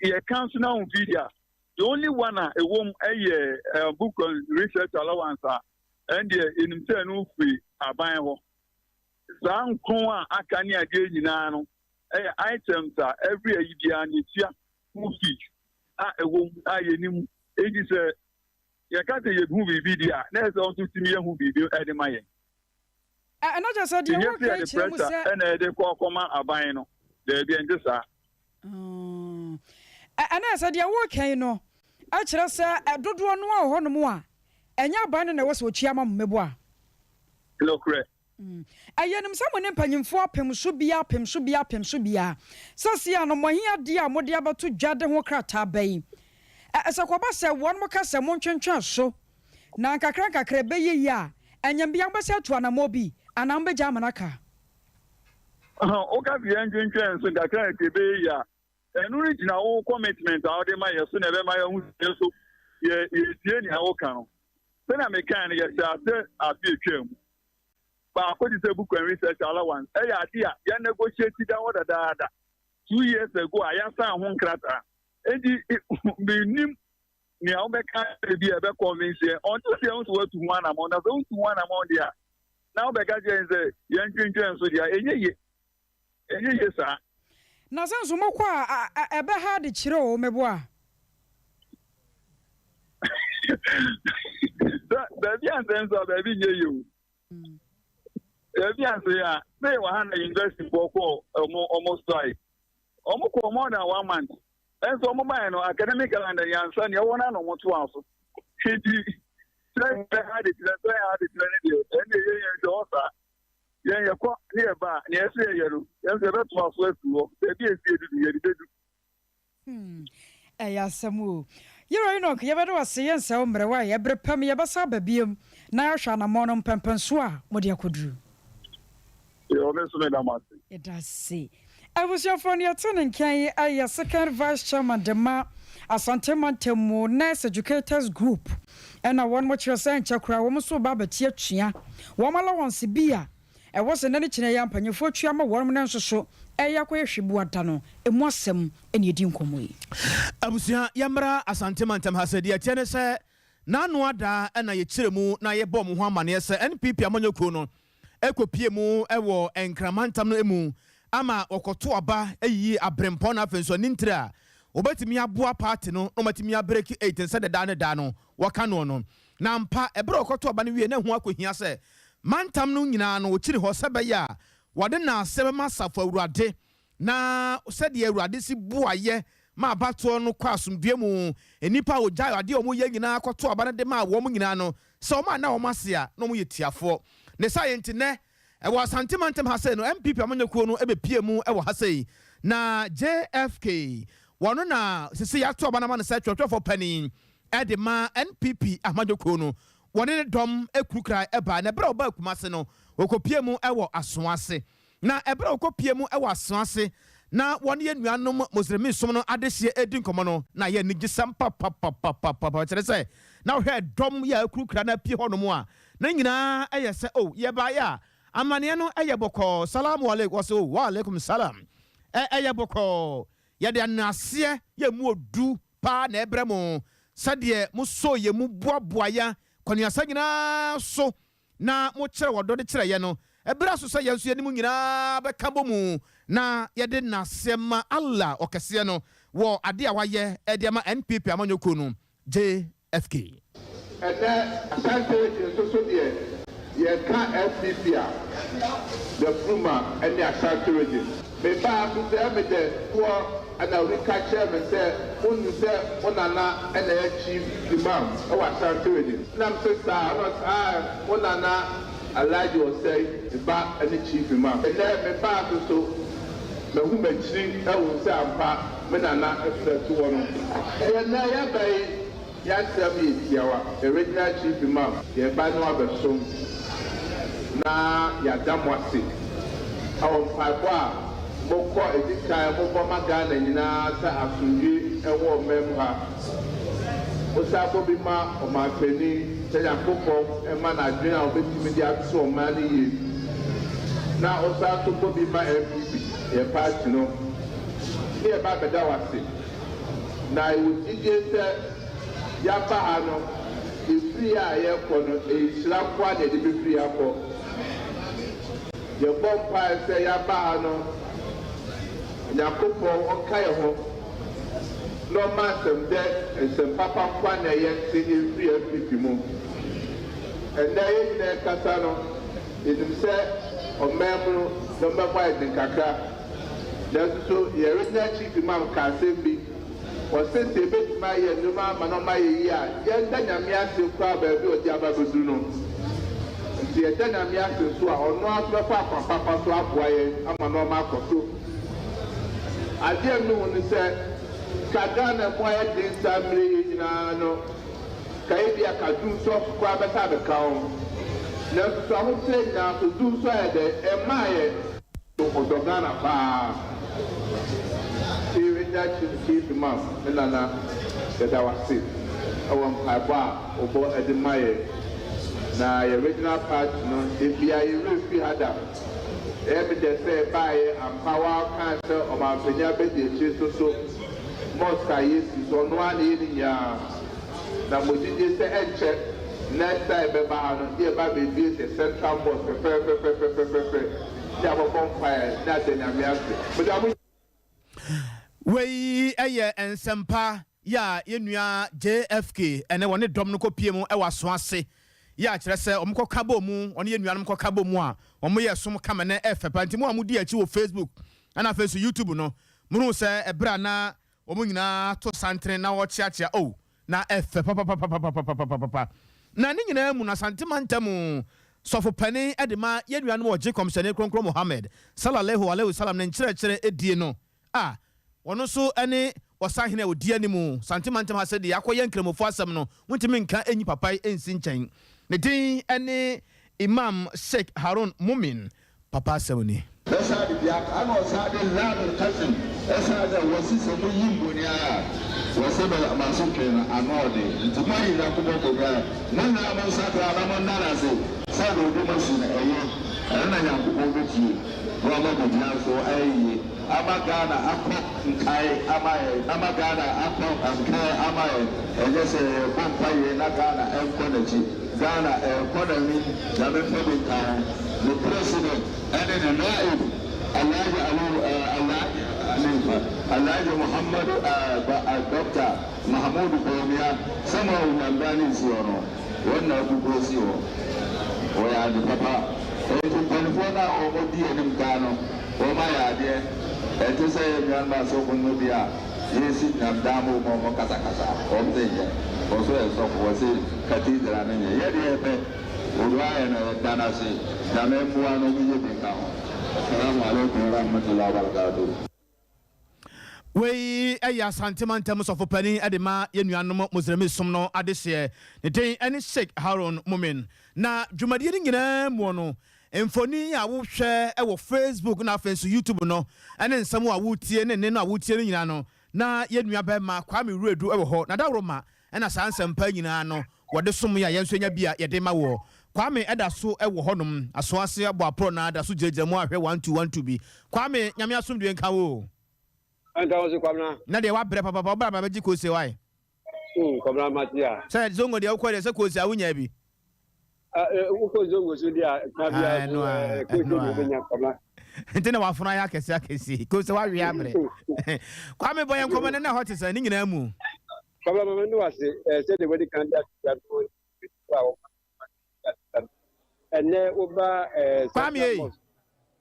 yɛka nso na ahun fi deɛ, the only one a ɛwɔ mu ɛyɛ book and research allowance a ɛndeɛ enim sɛ ɛno firi aban hɔ. Saa nkron a aka ne adeɛ nyinaa no ɛyɛ items a every ayi biara ne etua school fees a ɛwɔ mu a yɛnim. Eti sɛ yɛka sɛ yɛhu biribi di a na ɛsɛ ɔnso tumi yɛhu biribi ɛde ma yɛn. Ɛno kyerɛ sɛ deɛ nyɛ wɔka sɛ yɛde kyerɛ mu pressure sɛ ɛna yɛde kɔ akɔma aban no, daabi, ɛnte saa. Ɛna sɛ deɛ wɔka yi no ɛkyerɛ sɛ dodoɔ no a wɔ hɔnom a ɛnyɛ aban no na ɛwɔ sɛ ɔtua ma mo mmɛbo a. Nokorɛ. Ɛyɛ nim sɛ mo ne mpanyimfoɔ apem so biara apem so biara apem so biara. Seesei ara no, mo ahiadeɛ a mode abɛto dwa de ho krataa ba yi. Ɛ, sɛ ɛkɔba sɛ wɔn ka sɛ montwentwɛn so na nkakrankakra ɛbɛyɛ yie a, ɛnyɛ bia mobɛsan atu anammɔn bi anaa mobɛgyae ama no aka? Woka sɛ yɛntwentwɛn so nkakrankakra ɛbɛyɛ yie a, ɛno no gyina wo commitment a wode ma yɛ so na ɛbɛma yɛahu sɛ yɛn nso yɛtie nea woka no. Sɛnea mekae no, yɛhyɛɛ ase afe a etwaam mu. Baako te sɛ Book and Research Allowance, ɛyɛ ade a yɛanegotiate da hɔ dadaada 2 years ago a yɛasan ho nkrataa. Enti minnim nea wobɛka bi a ɛbɛ convince yɛn until sɛ yɛhu sɛ woatu ho anammɔn. Na sɛ wontu ho anammɔn deɛ a, na wobɛka kyerɛ yɛn sɛ yɛntwentwɛn so deɛ a, ɛnyɛ yie. Ɛnyɛ yie saa. Na sɛ nso mokɔ a, ɛbɛha adekyerɛ o, meboa. Sɛ baabi ansɛ nso a baabi nyɛ yie o. Baabi ansɛ a sɛ yɛwɔ ha na university foɔ kɔɔ ɔmo strike. Ɔmo kɔɔ more than one month. Ɛnso ɔmo baeɛ no academic calendar yansa nea ɛwɔ no ano ɔmo toa so. Nti sɛ ɛha adekyerɛ sɛ ɛha adekyerɛ ne deɛ ɛnna ɛyɛ yɛn sɛ ɔsaa. Yɛn yɛkɔ ne yɛba a nea ɛsɛ yɛyɛ no yɛn nso yɛbɛtoa so afiri hɔ. Baabi a esi edudu yɛde bedu. Ɛyɛ asɛm o. Yɛwura Enoch, yɛbɛda wo ase, yɛnsɛe wo mmerɛ, wai, ɛbere pa mu yɛbɛsan aba biom na yɛahwɛ anammɔn no mpɛnpɛnsoɔ a mode akɔduru. Yoo, me nso meda mo ase. Yɛda ase. Abusuafoɔ, nea ɛte ne nka yi yɛ Second Vice Chairman de ma Asante Mantam mu Nurse Educators Group ɛna wɔn kyerɛ sɛ ɛnkyɛ koraa wɔn nso reba abɛte atua wɔn allowance bi a Ɛwɔ sɛ nnɛ ne kyena yi ara mpanyimfoɔ tua ma wɔnom nanso so ɛreyɛ akɔyɛ hweboa da no ɛmu asɛm na yɛdi nkɔmmɔ yi. Abusua, yɛmmra Asante mantam ha sɛ deɛ ɛteɛ ne sɛ n'ano ada na yɛkyerɛ mu na yɛbɔ mo ho amaneɛ sɛ NPP amanyɔkuo no kɔpie mu wɔ Nkran mantam no mu ama wɔkɔto aba ayiyi aberempɔn na afei nso anintire a wɔbɛtumi aboa party no na wɔatumi abreki eight sɛdeɛ daa ne daa no wɔka noɔ no. Na ampa, ɛberɛ a wɔkɔtoo aba no wieeɛ na ɛho akɔhia sɛ mantam no nyinaa no wɔkyini hɔ sɛ ɛbɛyɛ a wɔde nnaase bɛma Asafo Awurade, na sɛdeɛ Awurade si boaeɛ ma abatoɔ no kɔ asomdwoeɛ mu, nnipa a wɔgyae adeɛ a wɔyɛ nyinaa kɔtoo aba no de maa wɔn nyinaa no, sɛ wɔanna wɔn ase a, na wɔyɛ tiafoɔ. Ne saa yɛ nti, nnɛ, ɛwɔ Asante mantam ha sei no, NPP amanyɔkuo no bɛpue mu wɔ ha sei, na JFK, wɔno na sesei yɛato aba no ama no sɛ twerɛtwerɛfoɔ panin de ma NPP amanyɔkuo no, wɔne ne dɔm kurukura bae. Na ɛberɛ a wɔbaa Kumase no, wɔkɔpie mu wɔ Asoase. Na ɛberɛ a wɔkɔpie mu wɔ Asoase na wɔne yɛn nuanom Muslimisom no adehyeɛ redi nkɔmmɔ no, na ɛyɛ anigyesɛm papapapapapa. Kyerɛ sɛ, na wohwɛ dɔm yi a akurukura na apue hɔnom a, na ne nyinaa yɛ sɛ, oh, yɛbaeɛ a, amanneɛ no yɛ bɔkɔɔ, Salamu alaikum, wɔse, oh, wa alaikum salam, ɛyɛ bɔkɔɔ, yɛde anoaseɛ yɛ mu odu paa na ɛbrɛ mo, sɛdeɛ mosɔɔ yɛn mu boaboa yɛn akɔneasa nyinaa so na mokyerɛ ɔdɔ de kyerɛ yɛn no, ɛberɛ aso sɛ yɛn nso yɛne mo nyinaa bɛka bɔ mu na yɛde nnaseɛ ma Allah Ɔkɛseɛ no wɔ adeɛ a wayɛ de ama NPP amanyɔkuo no. JFK. Ɛnɛ Ashanti region nso so deɛ yɛka NPP a, the Fruma ne Ashanti region. Me baa nso sɛ ɛme dɛ foɔ na obi ka kyerɛɛ me sɛ wonim sɛ wo nana na ɛyɛ chief imam wɔ Ashanti region. Ɛna me se saa? Ɛna ɔse ae wo nana Alhaji Osei ne ba ne chief imam. Ɛnɛ me baa nso so mahu m'akyiri ahu sɛ ampa me nana frɛ to hɔ no. Deɛ nnɛ yɛba yi y'asɛm yɛ tiawa, the regional chief imam, yɛreba no abɛsom na yɛada mo ase wɔ mpaebɔ a mokɔ ɛdi kan mobɔ ma Ghana nyinaa sɛ asomdwie wɔ ɔman mu ha. Mosan bɔ bi ma ɔmanpanin sɛ Nyankopɔn mma no adwene a ɔbɛtumi de ato ɔman no yie na wosan nso bɔ bi ma NPP, yɛn party no, ne yɛba abɛda wo ase. Na yɛwɔ gyidie sɛ yɛaba ha no, yɛfiri ha a yɛrekɔ no, ɛyɛ nhyira nko ara na yɛde bɛfiri ha akɔ. Yɛbɔ mpaeɛ sɛ yɛaba ha no, Onyankopɔn ɔnka yɛn ho na ɔmma asɛmdɛ, nsɛm papa nko ara na yɛnte mfiri NPP mu. Ɛnnɛ yɛn nyinaa rekasa no, yɛnim sɛ ɔman mu no nneɛma mu ayɛ den kakra. Nanso so yɛn Regional Chief Imam kaa asɛm bi? Ɔse sɛ yɛbɛtumi ayɛ nnoɔma ama no ama ayɛ yie a, yɛnda Nyame ase koraa baabi a ɔde aba abɛduru no. Nti. Nti yɛda Nyame ase nso a ɔno ara nso bɛfa akwan papa so aboa yɛn ama nnoɔma akɔ so. Adeɛ a mehu ne sɛ, ka Ghana mu ayɛ den saa mmerɛ yi nyinaa no, ka ebia ka dumsɔ koraa bɛsa abɛka ho. Nanso so ahokyerɛ nyinaa so dumsɔ ayɛ dɛn? Ɛmmaeɛ. Ɔdɔ Ghana paa. Chief Chief Chief Imam me nana yɛda wo ase wɔ mpaebɔ a wobɔ de ma yɛn na yɛ regional party no debia yɛ werɛ firi ha da. Ɛyɛ me dɛ sɛ ɛbaeɛ ampa waa kaa sɛ ɔmanpanyin abɛdi akyire so so mosque a yɛsi so ɔno ara na ɛyɛ ne nyinaa na mo gyidie sɛ ɛnkyɛ next time bɛba ha no ne yɛba abɛbie sɛ central mosque fɛfɛɛfɛfɛfɛfɛfɛ. Ne abɔbɔ mpaeɛ ne ada Nyame ase. Meda mo. Wei yɛ nsɛmpa yi a yɛn nua JFK ne wɔne dɔm no kɔpie mu wɔ aso ase yi a kyerɛ sɛ wɔn kɔka bɔ mu, wɔne yɛn nuanom kɔka bɔ mu a wɔn yɛ som kama na ɛfɛ pa. Nti mo a modi akyi wɔ Facebook ɛna afei nso YouTube no, mohunu sɛ ɛberɛ a na wɔn nyinaa to santene na wɔkyeakyea oh, Na ɛfɛ papapapapapapapa. Na ne nyinaa mu no, Asante mantam sɔfo panin de ma yɛn nuanom a wɔgye Kɔmhyɛne Kronkron Muhammad, Salaleho Alaihi Wasallam, ne nkyerɛkyerɛ die no a, ɔno nso ne ɔsahene a ɔdi anim Asante mantam ha sɛdeɛ akɔyɛ Nkramofo asɛm no, wontumi nka nyi papa yi nsi nkyɛn. Ne din ne Imam Sheikh Harun Mumin. Papa asɛm ni. Bɛsaa de bi aka ana ɔsaa de Laamil Qasim ɛsaa dɛ wɔse sɛ mo yi mboni ayɛ a wɔse bɛ masotwe no ano ɔden nti mo ayi Nyankopɔn boni ayɛ mo nyinaa mo nsakra na mo nda no ase sɛ deɛ ɔde mo asi no ɛyɛ ɛno na Nyankopɔn bɛtie na wama biribiara nso ayɛ yie ama Ghana akɔ nkae ama yɛn ama Ghana akɔ nkae ama yɛn ɛnyɛ sɛ yɛbɔ mpaeɛ na Ghana ɛnkɔ n'akyi Ghana ɛrekɔ n'anim Nyame mfa bi nka ho Ne president ɛne ne naib Alhaji Aliyu eh Alhaji Halifa Alhaji Muhammadu eh ba eh Doctor Mahamudu Bawumia sɛ mo a Onyame ne nsi hɔ no wɔn na abu kuro si hɔ wɔyɛ ade papa enti mpanifoɔ no a wɔn di anim kan no wɔn ayɛ adeɛ ɛnte sɛ yɛn nuanom asɔfo no bi a Yesi nam dan mu ma ɔmo kasakasa wɔn se nyɛ ɔso yɛ sɔfo wɔse cathedral no nyɛ yɛ deɛ yɛpɛ odua ayɛ no yɛda no ase Nyame mmoa no ɔmo nyɛ bi nka ho Assalamu alaikum warahmatullahi wabarakatuh. Wei yɛ Asante mantam sɔfo panin de ma yɛn nuanom Muslimi som no adehyeɛ. Ne din ne Sheikh Harun Mumin. Na dwumadie no nyinaa muo no, Mfoni a wohwɛ wɔ Facebook na afei nso YouTube no ne nsɛm a wotie ne nne no a wotie no nyinaa no, na yɛn nuabarima Kwame Wiredu wɔ hɔ. N'adaworoma na saa nsɛmpa yi nyinaa no wɔde som yɛn a yɛn nso yɛanya bi a yɛde ma woɔ. Kwame da so wɔ hɔnom, aso ase abɔ aporɔ na da so gyinagyina mu ahwɛ 1212 bi. Kwame, Nyame asomdwoe nka wo o. Ɛnka wo nso Kwabena. Na deɛ wabrɛ papapa, wobra ma bɛgye kose wae. Hmm, Kwabena mate a. Sɛ Zongo deɛ wokɔ deɛ sɛ kose a wonyaa bi. Wokɔ Zongo so deɛ a kwan biara so kose deɛ wobɛnya Kwabena. Nti na wafono ayɛ akɛse akɛse kose wawe abrɛ. Kwame bɔ yɛn nkɔmmɔ ne na ɛhɔ te sɛ ne nyinaa mu. Kwabena mama ne wase sɛdeɛ wadi kan de ato dwa no ɛnɛ woba Kwame ei.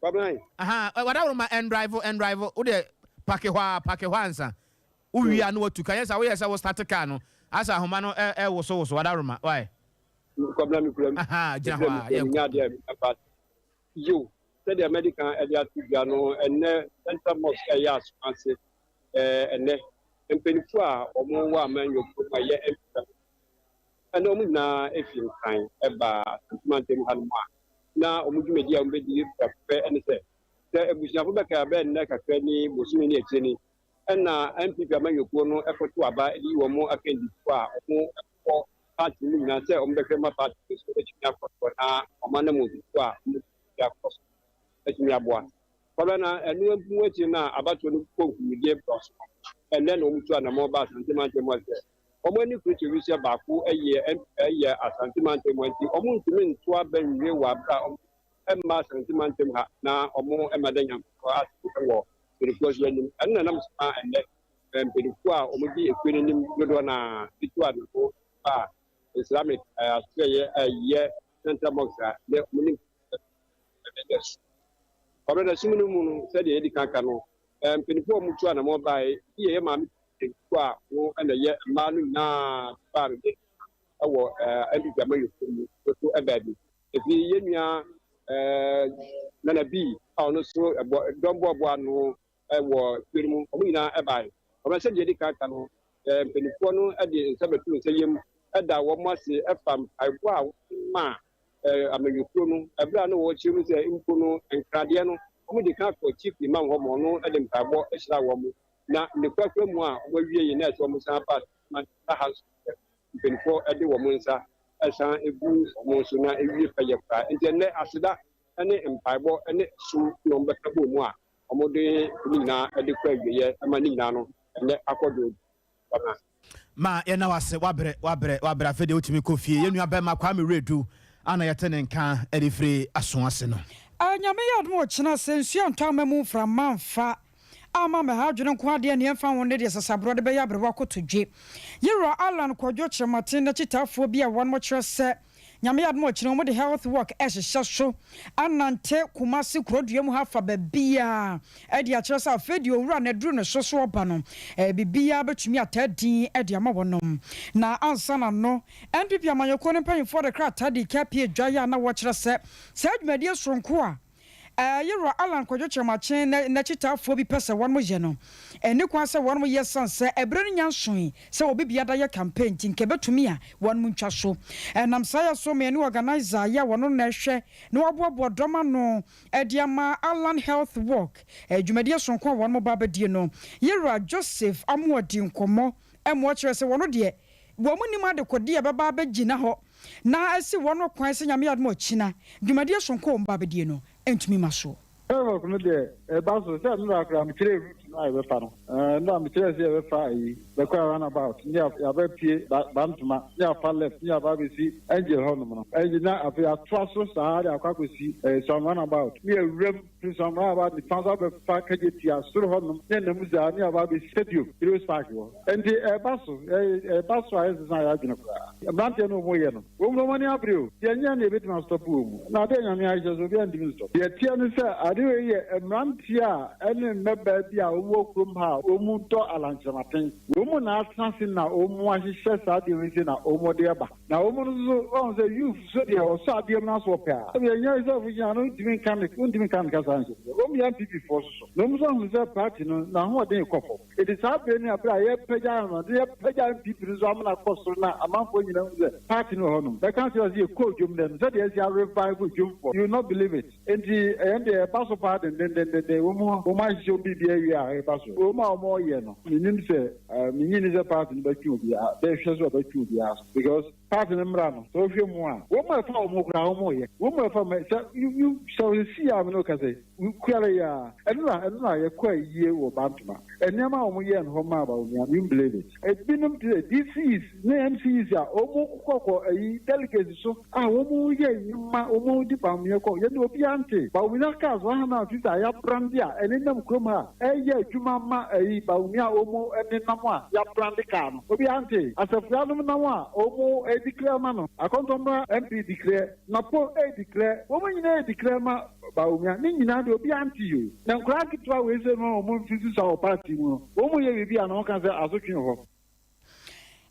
Kwabena. Aha, wadaworo ma ɛndrive ɛndrive wo deɛ pake hɔ a pake hɔ ansa. Wo wie a na watu ka, nyɛ saa woyɛ sɛ wo start car no asɛ ahoma no ɛwoso woso wadaworoma why. Kwabena me kura mu. Ahaa gyina hɔ a yɛnkɔ. Menya adeɛ a mfa yiw sɛdeɛ mɛde kan ɛde ato dwa no ɛnɛ Central Mosque ɛyɛ asoase ɛnɛ mpanimfoɔ a wɔn wɔ amanyɔ kurom a ɛyɛ MP ɛnɛ wɔn nyinaa efi Nkran ɛba Asante mantam hanom a na wɔn dwumadi a wɔn bɛdi prɛko pɛ ɛne sɛ sɛ abusuafo bɛka abɛn nnɛ kakra ni bosome ne akyire ni Ɛna NPP amanyɔkuo no kɔto aba de yi wɔn akandifoɔ a wɔkɔ party no mu nyinaa sɛ wɔbɛhwɛ ma party no so atumi akɔ soɔ na wɔn anammɔntufoɔ a wɔbɛtumi akɔ so atumi aboa. Kwabena na ɛno mu akyiri no a abatoɔ no kɔ nkunimdie brɛ so no, ɛnnɛ na wɔtu anammɔn ba Asante mantam mu sɛ wɔn ani kuro kyɛ baako yɛ yɛ Asante mantam mu nti wɔntumi nto aba nwie wɔ abere a wɔmma Asante mantam ha na wɔmma da Nyankopɔn ase wɔ mpanimfoɔ nso anim. Ɛno na ɛnam so ma ɛnnɛ mpanimfoɔ a wɔdi ekuo no anim dodoɔ no ara de tu anamɔ ba Islamic asoɛeɛ a ɛyɛ Central Mosque a ɛnɛ wɔn ne Kwabena na sum no mu no sɛdeɛ yɛdi kan ka no mpanimfoɔ a wɔtu anamɔ baeɛ bi yɛ maame mpanimfoɔ a wɔn na ɛyɛ mmaa no nyinaa baa no de wɔ NPP amanyɔkuo mu nso baa bi. Ɛfiri yɛn nua Nana Bii a ɔno nso ɛbɔ dɔm boaboa ano wɔ kuo no mu, wɔn nyinaa baeɛ. Wɔn sɛdeɛ yɛdi kan ka no, mpanimfoɔ no de nsa bɛto nsa yam da wɔn ase fa mpaebɔ a wɔde maa amanyɔkuo no ɛberɛ a na wɔkyerɛ mu sɛ mpo no nkradeɛ no wɔde kan kɔ Chief Imam hɔ ma ɔno de mpaebɔ hyira wɔn na ne korakora mu a wɔawie yi na ɛsɛ wɔn san ba ha nso mpanimfoɔ de wɔn nsa san gu wɔn so na ewie pɛyɛ koraa. Nti ɛnnɛ aseda ne mpaebɔ ne som na wɔbɛka bɔ mu a wɔde ne nyinaa de kɔ awieɛ ma ne nyinaa no ɛnnɛ akɔ do ma. Ma yɛnna wo ase, woabrɛ, woabrɛ, woabrɛ, afei deɛ wotumi kɔ fie. Yɛn nua bɛrima Kwame Wiredu a na yɛte ne nka de firi Aso ase no. Nyame yɛ adom a ɔkyena sɛ nsuo antɔ amma mu mframa amfa amma mɛha adwene nko adeɛ neɛ ɛmfa ho ne deɛ sasaborɔ de bɛyɛ aberewa kotodwe. Yewura Allan Kwadwo Kyerematen n'akyitaafoɔ bi a wɔnom kyerɛ sɛ Nyame adom a ɔkyena wɔn de health work ɛhyehyɛ so anante Kumasi kurodua mu ha afa baabiaa ɛde akyerɛ sɛ afei deɛ owura no aduru ne so so ɔba no biribiaa bɛtumi ataa din de ama wɔnom. Na ansa na no NPP amanyɔkuo no mpanyinfoɔ de krataa dii ka pie dwaeɛ a na wɔkyerɛ sɛ saa dwumadie soronko a Yewura Allan Kwadwo Kyeremakyee ne n'akyitaafoɔ bi pɛ sɛ wɔnom yɛ no, ɛnni kwan sɛ wɔnom yɛ sane sɛ ɛberɛ no nya nsoe sɛ obi biada yɛ campaign nti nka ɛbɛtumi a wɔnom ntwa so. Ɛnam saa yɛ so ma yɛne organiser yɛ a wɔno na ɛhwɛ na waboaboa dɔm ano de ama Allan Health Walk dwumadie sononko a wɔnom ba abɛdie no, Yewura Joseph Amoah dii nkɔmmɔ ma ɔkyerɛɛ sɛ wɔno deɛ wɔn nnim adekodeɛ a ɛbɛba abɛgyina hɔ na asi wɔn kwan sɛ Nyame adom a ɔkyina dwumadie sononko a wɔn ba abɛdie no ntumi mma soɔ. Airwalk no deɛ ɛba so sɛ nnora koraa mekyerɛɛ route no a yɛbɛfa no nnora mekyerɛɛ sɛ yɛbɛfa ayi bɛkɔ round about ne yɛabɛpie Bantoma ne yɛafa left ne yɛaba abɛsi Angel hɔnom no ɛnti na afei yɛatoa so saa de akɔ akɔsi Suam round about ne yɛawuram firi Suam round about nifa so abɛfa Kagyetia soro hɔnom ne ɛnam saa ne yɛaba abɛsi Stadium Heroes Park hɔ. Enti ɛba so, ɛba so a ɛnsesa yɛn adwene koraa. Mmeranteɛ no wɔyɛ no, wɔn mu wɔn ani abere o. Deɛ ɛnyɛ na yɛbɛtumi astɔpo wɔn mu. Na adeɛ a Nyame ahyehyɛ so, obiara ntumi nstɔpo. Deɛ ɛteɛ ne sɛ, ade wei yɛ mmeranteɛ a ɛne mmabaa bi a wɔwɔ kurom ha a wɔdɔ alankyerɛmaten. Wɔn mu na atena ase na wɔahyehyɛ saa adeɛ wei sei na wɔde reba. Na wɔn no nso, woahu sɛ youth so deɛ ɔsɔ adeɛ mu na so ɔpɛ a, ɛbi ɛnyɛ sɛ ɔfo no ntumi nka ne, wontumi nka ne kasa nhyɛ. Wɔn yɛ NPP foɔ soso. Na wɔn nso ahunu sɛ party no n'ahoɔden rekɔ fam. Enti saa bere ne bere a yɛrepagya no no, yɛpagya NPP no nso amena kɔ soro na amanfoɔ nyinaa hu sɛ party no wɔ hɔnom. Bɛka akyerɛ wo sɛ yɛkɔɔ dwom nnɛ no, sɛdeɛ asi arevive dwomfoɔ, you will not believe it. Enti ɛyɛn deɛ ɛba so paa dendendenden. Wɔn wɔn ahyehyɛ wɔn biribi awie a ɛba so. Wɔn a wɔreyɛ no, mennim sɛ, mennye nni sɛ party no bɛtwe obiara, bɛhwɛ sɛ wɔbɛtwe obiara so because Party no mmra no, sɛ wohwɛ mu a, wɔn a ɛfa wɔn ho koraa wɔn reyɛ. Wɔn a ɛfa wɔn sɛ you you sɛ osisi a me ne wo kasa yi, kuare yi ara, ɛno na ɛno na yɛkɔ ayie wɔ Bantama. Nneɛma a wɔn yɛɛ no hɔ maa Bawumia, you won't believe it. Ebinom te sɛ DCs ne MCs a wɔn kɔ kɔ ayi delegates so a wɔn yɛ nnwuma, wɔn di Bawumia kɔ, yɛn de obiara nte. Bawumia cars 150 a yɛabrande a ɛnenam kurom ha a ɛyɛ adwuma ma ayi Bawumia a wɔn nenam a yɛabrande car no. Obiara nte. Asafua nom nam a wɔn redeclare ma no. Akɔntɔmmra MP declare, Napo redeclare, wɔn nyinaa redeclare ma Bawumia. Ne nyinaa deɛ obiara nte o. Na nkwadaa nketewa wei sei no a wɔn mfe susua wɔ party mu no, wɔn yɛ biribi a na wɔka sɛ asotwe wɔ hɔ.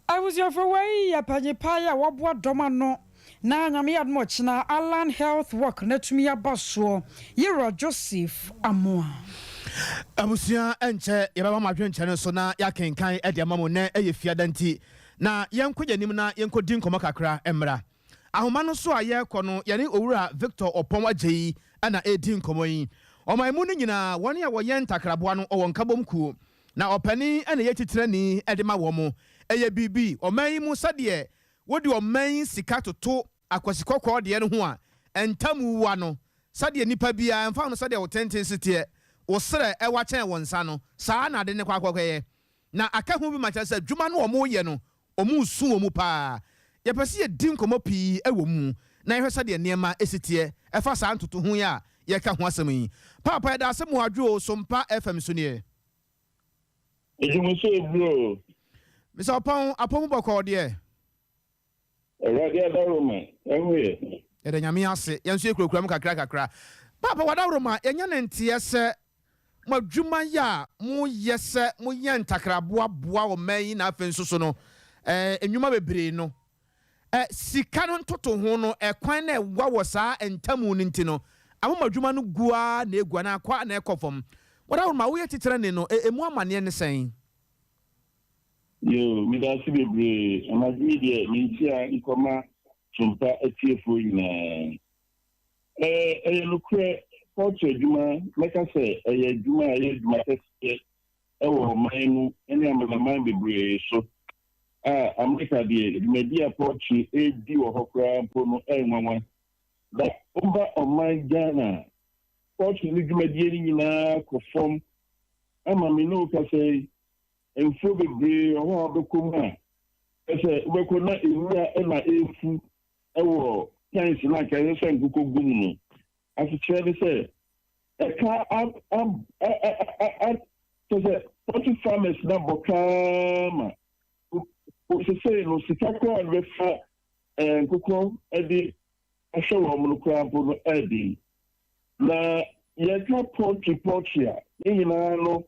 Abusuafo wei yɛ panyin paa yi a wɔboa dɔm ano Na Nyame yɛ adom a ɔkyena Allan Health Walk no atumi aba soɔ, Yerah Joseph Amoah. Abusua ɛnkyɛ yɛbɛba mo adwenkyerɛ no so na yɛakenkan de ama mo. Nnɛ yɛ Fiada nti na yɛnkɔ yɛn anim na yɛnkɔdi nkɔmmɔ kakra mmra. Ahoma no so a yɛrekɔ no yɛne Owura Victor Ɔpɔn Agyei na ɛredi nkɔmmɔ yi. Ɔman mu no nyinaa wɔn a wɔyɛn ntakraboa no ɔwɔ nkabom kuo na ɔpanin na ɛyɛ titenani de ma wɔn. Ɛyɛ biribi ɔman yi mu sɛdeɛ Wode ɔman yi sika toto akwasi kɔkɔɔ deɛ no ho a, ntam wa no, sɛdeɛ nipa biara, ɛmfa ho sɛdeɛ wo tenten si teɛ, wo serɛ ɛwa kyɛn wo nsa no, saa ara na ade no kɔ akɔyɛ. Na aka ho bi ma kyerɛ sɛ adwuma no a wɔreyɛ no, wɔresu wɔ mu pa ara. Yɛpɛ sɛ yɛdi nkɔmmɔ pii wɔ mu na yɛhwɛ sɛdeɛ nneɛma si teɛ ɛfa saa ntotoho yi a yɛreka ho asɛm yi. Paapa, yɛda ase Moadwo o, Sompa FM so nie. Edwuma so eburo o. Mr. Ɔpɔn, apɔ mu bɔkɔɔ deɛ. Awurade adaworoma, ɛho yɛ. Yɛda Nyame ase, yɛn nso yɛkurakura mu kakra kakra. Paapa w'adaworoma, yɛnya no nteɛ sɛ mo adwuma yɛ a moyɛ sɛ moyɛ ntakraboa boa ɔman yi na afei nso so no eh, nnwuma bebree no. Sika no ntotoho no, ɛkwan na ɛwa wɔ saa ntamu no nti no, ama mo adwuma no gu ara na egu anaa kɔ ara na ɛkɔ fam. W'adaworoma, woyɛ titenani no, emu amanneɛ ne sɛn? Yoo, medase bebree. Anadwo yi deɛ me nkyia nkɔma Sompa atiefoɔ nyinaa. Ɛɛ, ɛyɛ nokorɛ, kɔɔto adwuma, mɛka sɛ ɛyɛ adwuma a ɛyɛ adwuma kɛseɛ wɔ ɔman mu ne amanaman bebree so. A Amerika deɛ, dwumadi a pɔltri redi wɔ hɔ koraa mpo no ɛyɛ nwanwa. Na woba ɔman Ghana a, pɔltri no dwumadie no nyinaa kɔ fam ama me ne wo kasa yi, Mfuo bebree wɔ hɔ a wobɛkɔ mu a, kyerɛ sɛ wobɛkɔ na nwura na ɛrefu wɔ pɛns no a anka ɛsɛ sɛ nkokɔ gu mu no. Asekyerɛ ne sɛ, ɛka ab ab a a a a kyerɛ sɛ poultry farmers no abɔ ka ara ma sesei no sika koraa a wɔde bɛfa nkokɔ de ahwɛ wɔn no koraa mpo no ɛyɛ den. Na yɛka poultry poultry a, ne nyinaa no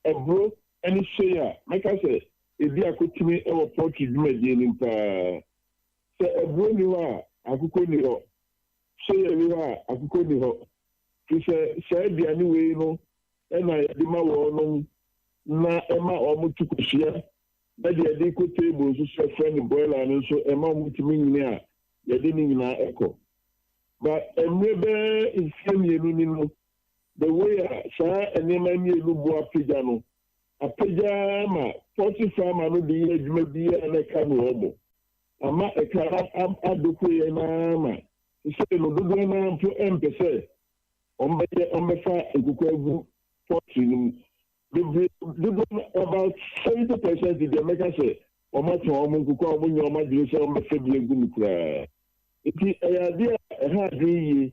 Aburo ne soy a, mɛka sɛ ɛdi akotene wɔ poultry dwumadie no mu pa ara. Sɛ aburo nni hɔ a, akokɔ nni hɔ. Soya nni hɔ a, akokɔ nni hɔ. Firi sɛ saa aduane wei no na yɛde ma wɔnom na ɛma wɔn to kosua, na deɛ yɛde kɔ table nso so yɛfrɛ no broiler no nso ɛma wɔtumi nyini a yɛde ne nyinaa kɔ. But mmerɛ bɛyɛ mfeɛ mmienu ni no, the way a saa nneɛma mmienu bo apagya no, apagya ara ma poultry farmer no de yɛ adwuma biara na ɛka no wɔn. Ama ɛka no adoko yɛn ara ma sesei no dodoɔ no ara mpo mpɛ sɛ wɔbɛyɛ wɔbɛfa nkokɔ agu poultry no mu. Bebree dodoɔ no about 70% deɛ mɛka sɛ wɔatɔn wɔn nkokɔ a wɔnyɛ wɔn adwene sɛ wɔbɛfa bi agu mu koraa. Nti ɛyɛ adeɛ a ɛha adwene yie.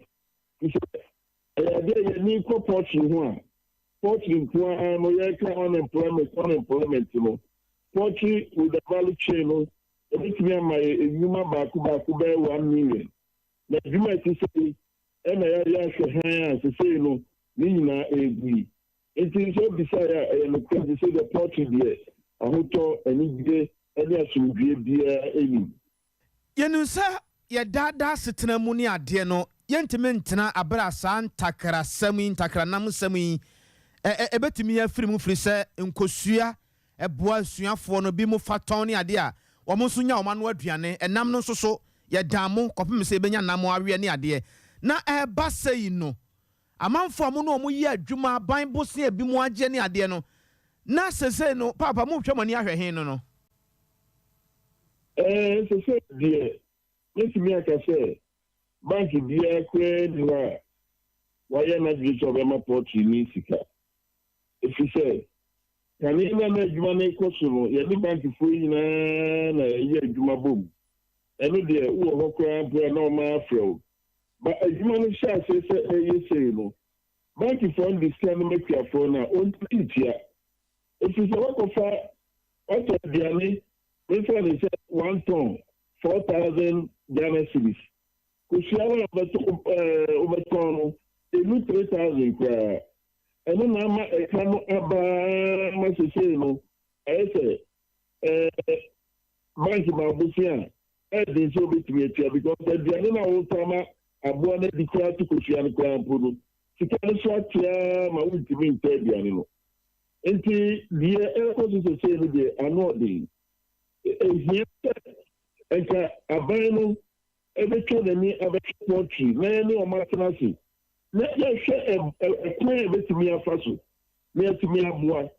Te sɛ ɛyɛ adeɛ a yɛn ani kɔ poultry ho a, poultry nko ara no yɛreka unemployment unemployment no, poultry with the value chain no ɛbɛtumi ama yɛ nnwuma baako baako bɛyɛ 1 million. Na adwuma a ɛte sɛ yi ɛna yɛayɛ ahwɛ hann a sesei no ne nyinaa ɛregu yi. Nti sɛ obisaeɛ a, ɛyɛ nokorɛ te sɛ deɛ poultry deɛ ahotɔ, anigye ne asomdwoeɛ biara nnim. Yɛnim sɛ yɛ daa daa asetena mu ne adeɛ no, yɛntumi ntena aberɛ a saa ntakrasɛm yi, ntakranam nsɛm yi, ɛ, ɛ, ɛbɛtumi afiri mu firi sɛ nkosua ɛboa asuafoɔ no, bi mo fa tɔn ne adeɛ a, wɔn nso nya wɔn ano aduane, ɛnam no nso so, yɛdan mo kɔpem sɛ yɛbɛnya nam aweɛ ne adeɛ. Na ɛreba sei no, amanfoɔ a mo ne wɔn yɛ adwuma, aban bosea bi mo agyeɛ ne adeɛ no, na sesei no, paapa mohwɛ mo ani ahwɛ he no no? Ɛɛ, sesei deɛ, mɛtumi aka sɛ bank biara koraa nni hɔ a wayɛ n'adwene sɛ ɔbɛma pɔltrini sika. Ɛfiri sɛ, kane no a na adwuma no rekɔ so no, yɛne bankfoɔ yi nyinaa na yɛyɛ adwuma bom. Ɛno deɛ, wowɔ hɔ koraa mpo a na wɔn ara frɛ wo. But adwuma no hyɛɛ aseɛ sɛ ɛreyɛ sei no, bankfoɔ no de sika no ma akuafoɔ no a, wɔntumi ntua. Ɛfiri sɛ woakɔfa, woatɔ aduane, memfa no sɛ one ton, 4,000 Ghana cedis. Kosua no a wobɛtɔ, ɛɛ, wobɛtɔn no, ɛnnu 3,000 koraa. Ɛno na ama ɛka no aba ara ma seesei no, ayɛ sɛ ɛɛ, bank ma abosea a, ɛyɛ den sɛ wobɛtumi atua because aduane no a wotɔ ama aboa no adi koraa to kosua no koraa mpo no, sika no so ate ara ma wontumi ntɔ aduane no. Nti deɛ ɛrekɔ so seesei no deɛ, ano ɔden. Ɛhia sɛ nka aban no ɛbɛtwa n'ani abɛhwɛ poultry na yɛne wɔn atena ase na yɛhwɛ ɛkwan a yɛbɛtumi afa so na yɛatumi aboa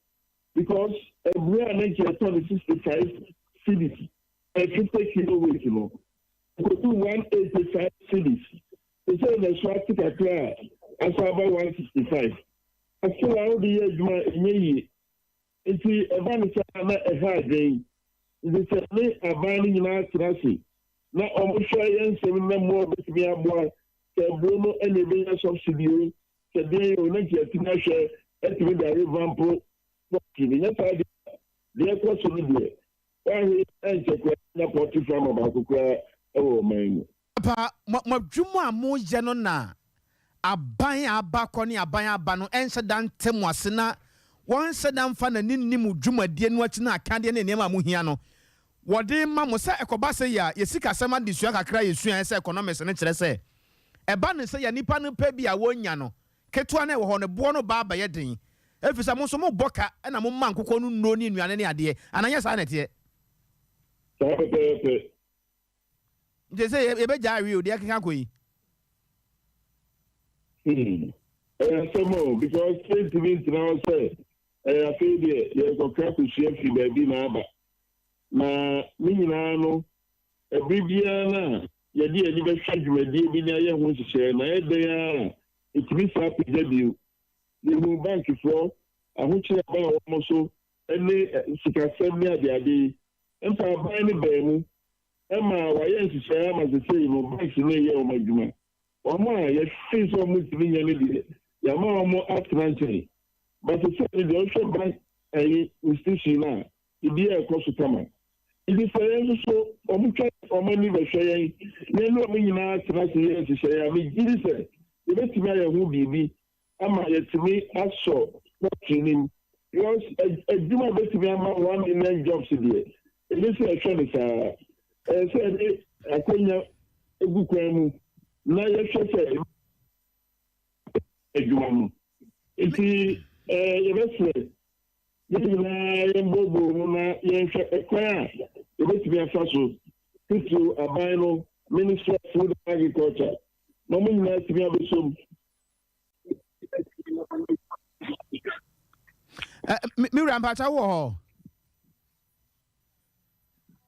because aburo a na nka yɛtɔ no 65 cedis ɛ 50 kilo weight no nkodu 185 cedis. Sɛ na so ate kakra a, asa aba 165. Afei a wode yɛ adwuma a ɛnyɛ yie. Nti ɛba ne saa na ɛha adwen. Nti sɛ ne aban no nyinaa tena ase na ɔmohwɛ yɛn nsɛm na mmoa bɛtumi aboa sɛ aburo no ɛna ɛbɛnya subsidy o, sɛ deɛ yɛ o, na nka yɛatumi ahwɛ atumi de arevamp poultry no. Nyɛ saa deɛ, deɛ ɛkɔ so no deɛ, woahwɛ ɛnkyɛ koraa na poultry farmer baako koraa ɛwɔ ɔman mu. Papa, mo adwuma a moyɛ no na aban a aba kɔ ne aban aba no ɛnhyɛ da nte mo ase na wɔnhyɛ da mfa n'ani nni mo dwumadie no akyi na akadeɛ ne nneɛma a mohia no. wɔde rema mo sɛ ɛkɔba sɛ yɛ a yɛ sikasɛm adesua kakra a yɛsuaeɛ sɛ economics no kyerɛ sɛ ɛba no sɛ yɛ nnipa no pɛ bi a wɔnya no ketewa no a ɛwɔ hɔ no boɔ no ba abɛyɛ den ɛfiri sɛ mo nso mobɔ ka na moma nkokɔ no nnuro ne nnuane ne adeɛ anaa nyɛ saa na ɛteɛ? Saa pɛpɛɛpɛ. Nti sɛ yɛbɛgyaa awe o deɛ ɛkeka kɔ yi. Hmm. Ɛyɛ asɛm o because yɛntumi ntena hɔ sɛ ɛyɛ afei deɛ yɛrekɔkra kosua firi baabi na aba. Na ne nyinaa no, ɛbere biara no a yɛde yɛn ani bɛhwɛ dwumadie bi ne ayɛ ho nhyehyɛeɛ no, ayɛ dɛn ara a, ɛtumi saa pagya bio. Yɛhuu bankfoɔ, ahokyere a ɛbaa wɔn so ne sikasɛm ne adeade yi. Mpa aban no baa mu ma wɔayɛ nhyehyɛe ama sesei no banks no reyɛ wɔn adwuma. Wɔn a yɛfee sɛ wɔntumi nyɛ no deɛ, yɛama wɔn atena nkyɛn. But sesei no deɛ wohwɛ bank ɛyi institution no a, biribiara rekɔ so kama. Nti sɛ yɛn nso so wɔtwa wɔn ani bɛhwɛ yɛn na yɛne wɔn nyinaa tena ase yɛ nhyehyɛe a, megye di sɛ yɛbɛtumi ayɛ ho biribi ama yɛatumi asɔ poultry no mu. Because adwuma a ɛbɛtumi ama 1 million jobs deɛ, ɛni sɛ yɛhwɛ no saa. Ɛyɛ sɛ yɛde akwannya gu kwan mu na yɛhwɛ sɛ adwuma no. Nti yɛbɛsrɛ yɛn nyinaa yɛmbooboo mu na yɛnhwɛ ɛkwan a yɛbɛtumi afa so, titiriw aban no, Ministry of Food and Agriculture, na wɔn nyinaa atumi abɛsom. Me wura mpakyɛ wowɔ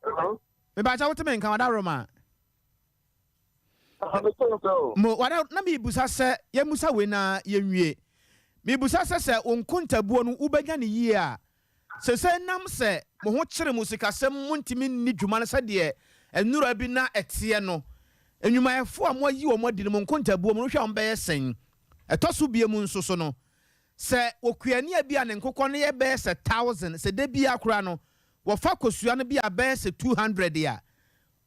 hɔ? Mepakyɛ wote me nka wada Roma? Mo wada na mebusa sɛ yɛmusa wei na yɛnwie. Mebusa sɛ sɛ wo nkontabuo no wobɛnya no yie a, sesei nam sɛ mo ho kyere mo sikasɛm montumi nni dwuma no sɛdeɛ nnora bi na ɛteɛ no, nnwumayɛfoɔ a moayi wɔn adi no mo nkontabuo mu no wohwɛ a wɔbɛyɛ sɛn? Ɛtɔ so biom nso so no, sɛ okuani a bi a ne nkokɔ no yɛ bɛyɛ sɛ thousand, sɛ da biara koraa no wɔfa kosua no bi a bɛyɛ sɛ 200 a,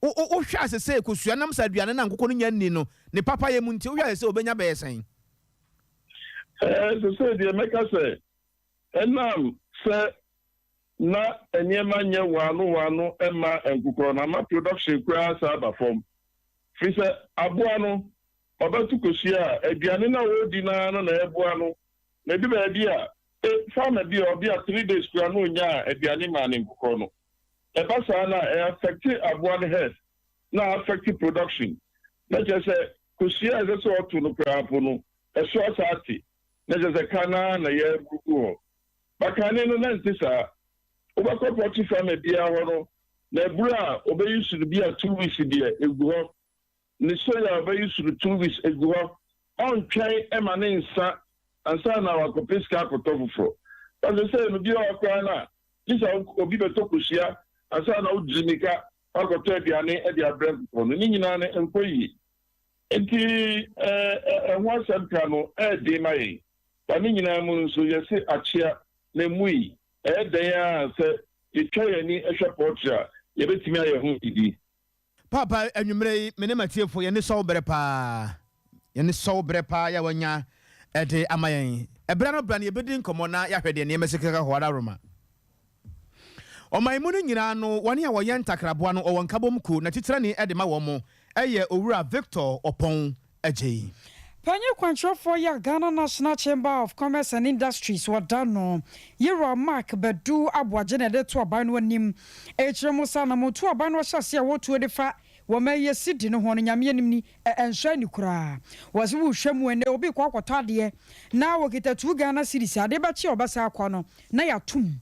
wo wo wohwɛ a sesei kosua nam sɛ aduane no a nkokɔ no nya nni no ne papayɛ mu nti wohwɛ a sesei wɔbɛnya bɛyɛ sɛn? Ɛɛ, sesei deɛ mɛka sɛ ɛnam sɛ na nneɛma nyɛ waano waano mma nkokɔ no ama production koraa san aba fam. Firi sɛ aboa no ɔbɛto kosua a, aduane no a ɔredi no ara no na ɛreboa no. Na ɛdu baabi a, e, farmer bi a ɔbea 3 days koraa na ɔnyaa aduane maa ne nkokɔ no. Ɛba saa no a, ɛ affect aboa no health na affect production. Na kyerɛ sɛ kosua a ɛsɛ sɛ ɔto no koraa mpo no, ɛso asa ate. Na kyerɛ sɛ ka no ara na yɛreboro gu hɔ. Bakane no, na ɛnte saa. Wobɛkɔ poultry farmer biara hɔ no, na aburo a ɔbɛyi so no bi a 2 weeks deɛ ɛgu hɔ. Ne soya a ɔbɛyi so no 2 weeks ɛgu hɔ. Ɔntwɛn ma ne nsa ansa na wakɔpɛ sika akɔtɔ foforɔ. But sɛ no bi wɔ hɔ koraa no a, gye sɛ obi bɛtɔ kosua ansa na wodiri mmirika wakɔtɔ aduane de abrɛ nkokɔ no. Ne nyinaa no nkɔ yie. Nti ɛho asɛm ka no ɛyɛ ma yɛn. Ba ne nyinaa mu nso yɛse akyea na emu yi ɛyɛ dɛn a sɛ yɛtwa yɛn ani hwɛ poultry a yɛbɛtumi ayɛ ho biribi. Papa, anwummerɛ yi me ne m'atiefo yɛne sɔw berɛ paa, yɛne sɔw berɛ paa yɛ wanya ɛde ama yɛn. Ɛberɛ no berɛ no yɛbɛdi nkɔmmɔ na yɛahwɛ deɛ nneɛma si keka hɔ ara Ɔman mu no nyinaa no, wɔne a wɔyɛ ntakraboa no ɔwɔ nkabom kuo na titirani ɛde ma wɔn mo ɛyɛ Owura Victor Ɔpɔn Agyei. Panyin kwankyerɛfoɔ yɛ Ghana National Chamber of Commerce and Industries wɔda no Yewura Mark Badu Aboagye na ɛde to aban no anim. Ɛkyerɛ mu sɛ anamotu aban no ahyɛ ase a wɔtuo de fa wɔn ɛyɛ sidi no ho no, Nyame anim ni, ɛnsɔ ani koraa. Wɔse wohwɛ mu ɛnɛ obi kɔ akɔtɔ adeɛ na wɔkita 2 Ghana cedis, adeɛ bɛkye a ɔbɛsa akɔ no na yɛatom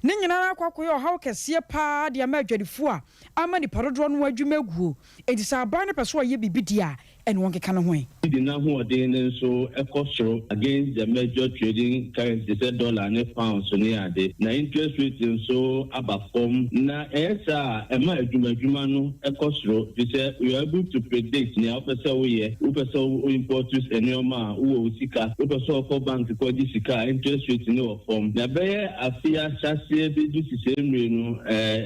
ne nyinaa akɔ akɔyɛ ɔhaw kɛseɛ paa de ama adwadifoɔ a ama nipa dodoɔ no adwuma aguo. Enti sɛ aban no pɛ so ɔyɛ biribi deɛ a, ɛne wɔn keka no ho ɛ. Cedi n'ahoɔden no nso ɛkɔ soro against the major trading currency sɛ dollar ne pounds ne ade, na interest rate nso aba fam, na ɛyɛ saa a ɛma adwumadwuma no ɛkɔ soro, fi sɛ you are able to predict nea wopɛ sɛ woyɛ. Wopɛ sɛ wo import nneɛma a, wowɔ wo sika, wopɛ sɛ wɔkɔ bank kɔgye sika a, interest rate no wɔ fam. Na ɛbɛyɛ afe ahyɛaseɛ bɛdu sisɛ mmire no,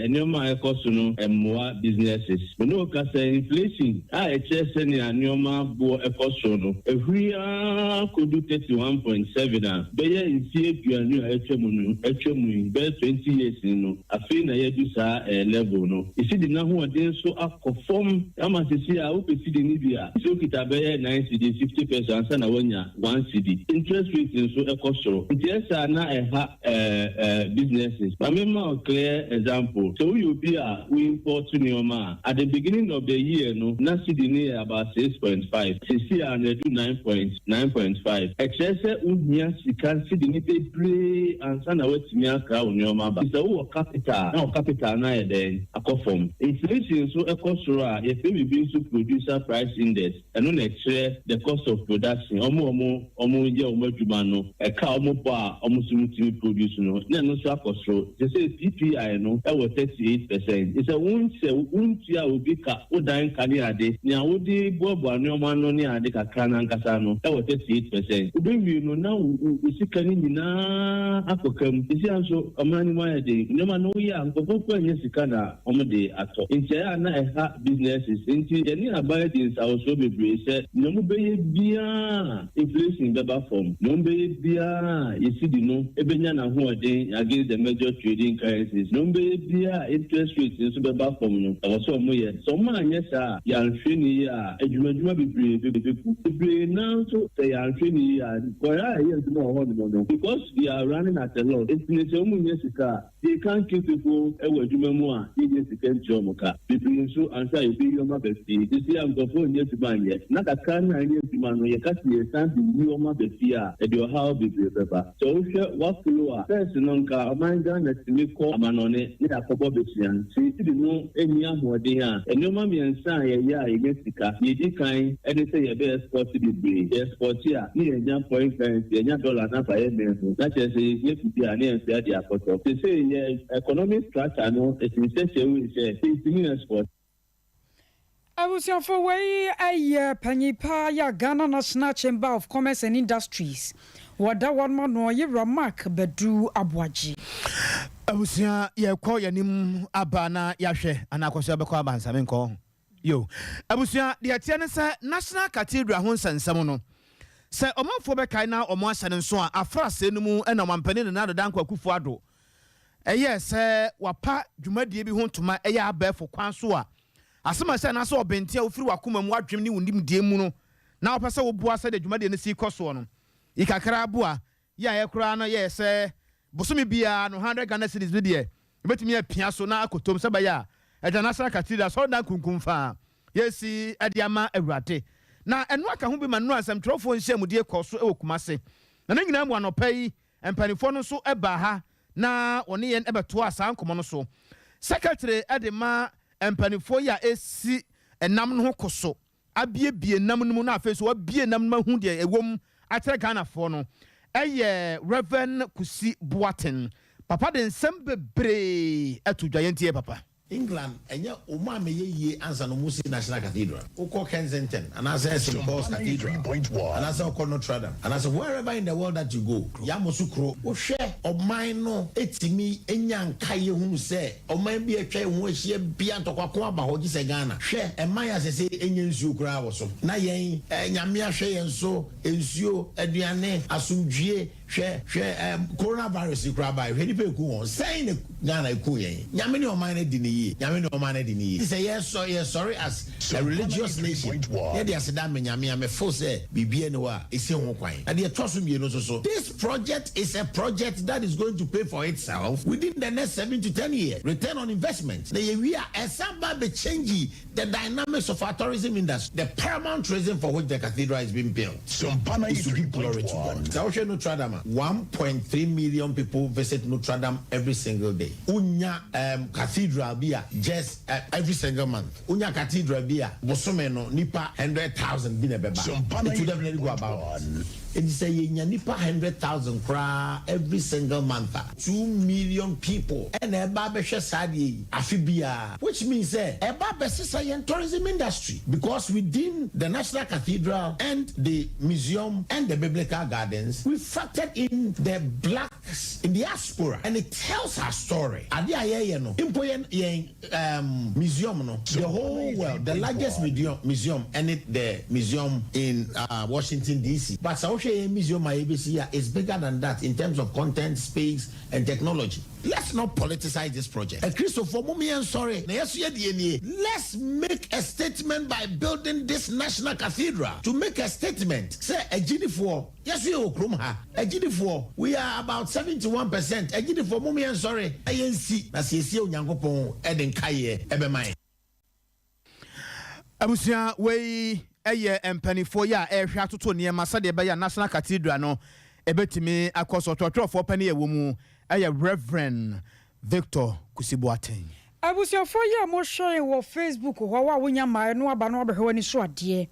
nneɛma a ɛkɔ so no mmoa businesses. Me ne wo kasa, inflation a ɛkyerɛ sɛnea nneɛma nneɛma boɔ kɔ soro no, ahuri ara kɔdu 31.7 a, bɛyɛ mfeɛ aduonu a atwa mu no, atwa mu yi, bɛyɛ 20 years ni no, afei na yɛadu saa level no. Cedi no ahoɔden nso akɔ fam ama seesei a wopɛ cedi no bi a, sɛ wokita bɛyɛ 9 cedis, 50 pesewas ansa na woanya one cedi. Interest rate nso kɔ soro. Nti ɛsaa na ɛha businesses. Ma me ma wo clear example, sɛ woyɛ obi a wo import nneɛma a, at the beginning of the year no na cedi no yɛ about 6.5, seesei a no adu 9.9.5. Ɛkyerɛ sɛ wohia sika cedi no bebree ansa na woatumi akra wo nneɛma aba. Nti sɛ wowɔ capital a, na wo capital no ayɛ dɛn? Akɔ fam. Inflation nso kɔ soro a, yɛfrɛ biribi nso producer price index. Ɛno na ɛkyerɛ the cost of production, wɔn a wɔn wɔyɛ wɔn adwuma no, ɛka a wɔbɔ a wɔn nso wɔtumi produce no, na ɛno nso akɔ soro. Seesei PPI no wɔ 38%. Nti sɛ wonhyɛ, wontua obi ka, wo dan ka ne ade, nea wode boaboa nneɛma ano ne ade kakra no ankasa no wɔ 38%. Wobɛwie no na wo wo sika no nyinaa akɔ ka mu. Seesei ara nso ɔman no mu ayɛ den, nneɛma no woyɛ a nkurɔfoɔ mpo nnya sika na wɔde atɔ. Nti ɛyɛ a na ɛha businesses. Nti yɛne aban adi nsawosoɔ bebree sɛ nea wɔbɛyɛ biara inflation bɛba fam, nea wɔbɛyɛ biara yɛ cedi no bɛnya n'ahoɔden against the major trading currencies, nea wɔbɛyɛ biara interest rate nso bɛba fam no, ɛwɔ sɛ wɔyɛ. Sɛ wɔanyɛ saa a, yɛanhwɛ no yie a, adwumadwuma bebree bɛgu. Bebree no ara nso sɛ yɛanhwɛ no yie a, nkwadaa a ɛyɛ adwuma wɔ hɔnom no, because they are running at a loss, nti no sɛ wɔnnya sika a, They can't keep people wɔ adwuma mu a yɛnnya sika ntua wɔn ka. Bebree nso, ansa a yɛbɛyi wɔn aba fie. Seesei a nkurɔfoɔ nnya adwuma nyɛ, na kakra no a anya adwuma no, yɛka sɛ yɛsan de yi wɔn aba fie a, ɛde ɔhaw bebree bɛba. Sɛ wohwɛ w'afolo a, first no nka ɔman Ghana tumi kɔ amanɔne na yɛakɔbɔ bosea. Sɛ yɛsidi no nni ahoɔden a, nneɛma mmiɛnsa a yɛyɛ a yɛnya sika, deɛ ɛdi kan ne sɛ yɛbɛ export bebree. Yɛ export a, ne yɛnya foreign currency, yɛnya dollar no aba yɛn man mu, na kyerɛ sɛ yɛhia biribi a, ne yɛn nso yɛde akɔtɔ. Seesei yɛn economic structure no is in such a way sɛ yɛntumi export. Abusuafo wei yɛ panyin paa yɛ Ghana National Chamber of Commerce and Industries wɔda wɔn ano Yewura Mark Badu Aboagye. Abusua yɛkɔ yɛnim aba na yɛahwɛ anaa kɔ so yɛbɛkɔ aba nsa menkɔ. Yo. Abusua, deɛ ɛteɛ ne sɛ National Cathedral ho nsɛnsɛm no, sɛ ɔmanfoɔ bɛkae na wɔn ahyɛ no nso a, afrasɛɛ no mu na Ɔmanpanin Nana Addo Dankwa Akufo Addo ɛyɛɛ sɛ wapa dwumadie bi ho ntoma ɛyɛ abɛɛfo kwan so a asɛm a ɛsɛ anaasɛ ɔbɛnten a wofiri w'akoma mu, w'adwene ne wo nimdeɛ mu no na wopɛ sɛ woboa sɛdeɛ dwumadie no si kɔ soɔ no, yi kakra boa. Yɛ a yɛ koraa no yɛɛ sɛ bosome biara no hundred Ghana cedis no deɛ yɛbɛtumi apia so na akɔtɔm sɛ ɛbɛyɛ a Agya National Cathedral asɔredan kunkum fa a yɛresi de ama Awurade. Na ɛno aka ho bi ma nnora nsɛmtwerɛfoɔ nhyiamudie kɔɔ so wɔ Kumase. Na ne nyinaa mu anɔpa yi mpanimfoɔ no nso baa ha na wɔne yɛn bɛtoaa saa nkɔmmɔ no so. Secretary de ma mpanimfoɔ yi a ɛresi nam no ho koso abiebie nam no mu na afei nso wabie nam no mu ahu deɛ ɛwɔ mu akyerɛ Ghanafoɔ no yɛ Rev. Kusi Boateng. Papa de nsɛm bebree ato dwa, yɛntie papa. England ɛnyɛ ɔmo a mɛyɛ yie ansa na ɔmo si National Cathedral. Wokɔ Kensington anaasɛ St Paul's Cathedral anaasɛ wokɔ Notre Dame anaasɛ wherever in the world that you go, Yamoussoukro, wohwɛ ɔman no tumi nya nkaeɛ hunu sɛ Ɔman bi a atwa yɛn ho ahyia biara ntɔkwa ko aba hɔ gye sɛ Ghana. Hwɛ ɛman a sɛsɛi ɛnyɛ nsuo koraa wɔ so na yɛn eh Nyame ahwɛ yɛn so, nsuo, aduane, asomdwie, hwɛ hwɛ eh Corona virus yi koraa baeɛ hwɛ nnipa ɛku wɔn, sɛn na Ghana ɛku yɛn? Nyame ne ɔman no adi no yie, Nyame ne ɔman no adi no yie. Sɛ yɛsɔ yɛsɔre as a religious nation na yɛde aseda ama Nyame a me feel sɛ biribiara nni hɔ a ɛsi ho kwan. Na deɛ ɛtɔ so mmienu nso so, this project is a project that is going to pay for itself within the next 7 to 10 years, return on investment. Na yɛwie a, ɛsan ba bɛ change the dynamics of our tourism industry. The paramount reason for which the cathedral is being built is to give glory to God. Sɛ wohwɛ Notre Dame a, 1.3 million people visit Notre Dame every single day. Wonya cathedral bi a just every single month. Wonya cathedral bi a bosome no nipa 100,000 bi na ɛbɛba. It will definitely go about it. Enti sɛ yɛnya nnipa 100,000 koraa every single month a, 2 million people ɛna ɛba abɛhwɛ saa adeɛ yi afe biara, which means sɛ ɛba abɛsesa yɛn tourism industry, because within the National Cathedral and the museum and the Biblical Gardens, we factored in the blacks in diaspora and it tells our story. Adeɛ a yɛyɛ no mpo, yɛn museum no, the whole world, the largest museum ɛne the museum in Washington DC, but sɛ wohwɛ yɛn museum a yɛbɛsi a, it's bigger than that in terms of content, space and technology. Let's not politicize this project. Akristofoɔ, mo yɛn sɔre na yɛso yɛ deɛ nie. Let's make a statement by building this National Cathedral to make a statement sɛ agyidifoɔ, yɛso yɛ wɔ kurom ha. Agyidifoɔ, we are about 71%. Agyidifoɔ, mo yɛn sɔre ɛyɛ nsi na siesie Onyankopɔn ɛde nkaeɛ ɛbɛma yɛn. Abusua, wei ɛyɛ mpanimfoɔ yi a ɛrehwɛ atoto nneɛma sɛdeɛ ɛbɛyɛ National Cathedral no ɛbɛtumi akɔ so. Ɔtwerɛtwerɛfoɔ pɛne ɛwɔ mu ɛyɛ Reverend Victor Kusi Boateng. Abusuafoɔ yi a mohwɛ wɔ Facebook hɔ a wonya mmaa no aba no abɛhwɛ w'ani so adeɛ,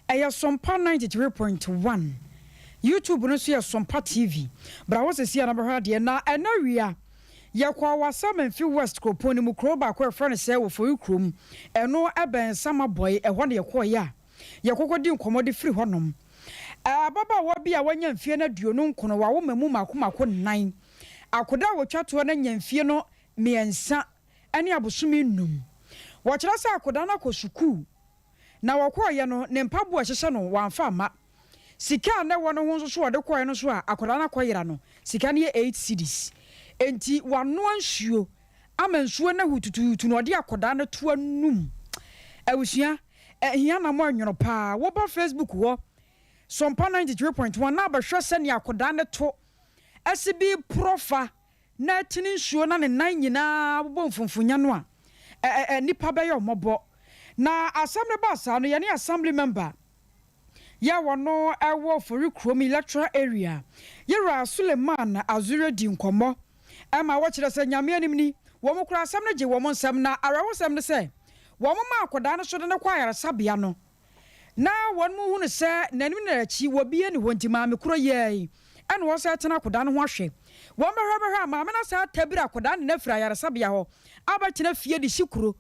ɛyɛ Sompa 93.1. YouTube no nso yɛ Sompa TV. Bra wɔ sɛsi a na bɛhwɛ adeɛ. Na ɛna wia yɛkɔ Wasa Amenfi West kuropɔn no mu, kuro baako a yɛfrɛ no sɛ Wɔfɔyi kurom. Ɛno ɛbɛn Samabɔe. Ɛhɔ na yɛkɔɔyɛ a yɛkɔkɔ di nkɔmmɔ de firi hɔnom. Ababaawa bi a wanya mfie no 29, wawo mamu mako mako nnan. Akoda a wɔtwa toɔ no anya mfie no 3 ne abosome 5. Wɔkyerɛ sɛ akoda no akɔ sukuu na wɔkɔɔyɛ no, ne mpaboa a ɛhyehyɛ no wɔamfa amma. Sika a na ɛwɔ no ho nso so wɔde kɔɔɛ no so a akwadaa no akɔyera no, sika no yɛ 8 cedis. Enti wanoa nsuo ama nsuo no ahu tutuutu na ɔde akwadaa no to anum. Abusua, ɛhia na mo anwono paa. Woba Facebook hɔ, Sompa 93.1, na abɛhwɛ sɛnea akwadaa no to ɛsi bi porɔfa na ɛtene nsuo na ne nan nyinaa bobɔ mfomfonya no a ɛ nipa bɛyɛ ɔmɔbɔ. Na asɛm no ba saa no, yɛne assembly member yɛ wɔno ɛwɔ Fori kurom electoral area, yɛwura Suleiman Azure, di nkɔmmɔ ɛma wɔkyerɛ sɛ Nyame anim ni, wɔn kora asɛm no gye wɔn nsɛm. Na awerɛhosɛm no sɛ wɔn ma akwadaa no so de no kɔ ayaresabea no na wɔn mu hunu sɛ n'anim na akyi wɔbie ne hɔ, nti maame koro yɛɛ ɛna wɔn sɛ tena akwadaa no ho ahwɛ. Wɔn bɛhwɛ bɛhwɛ a, maame no saa tabiri akwadaa no n'afiri ayaresabea hɔ abɛtena fie de si kuro.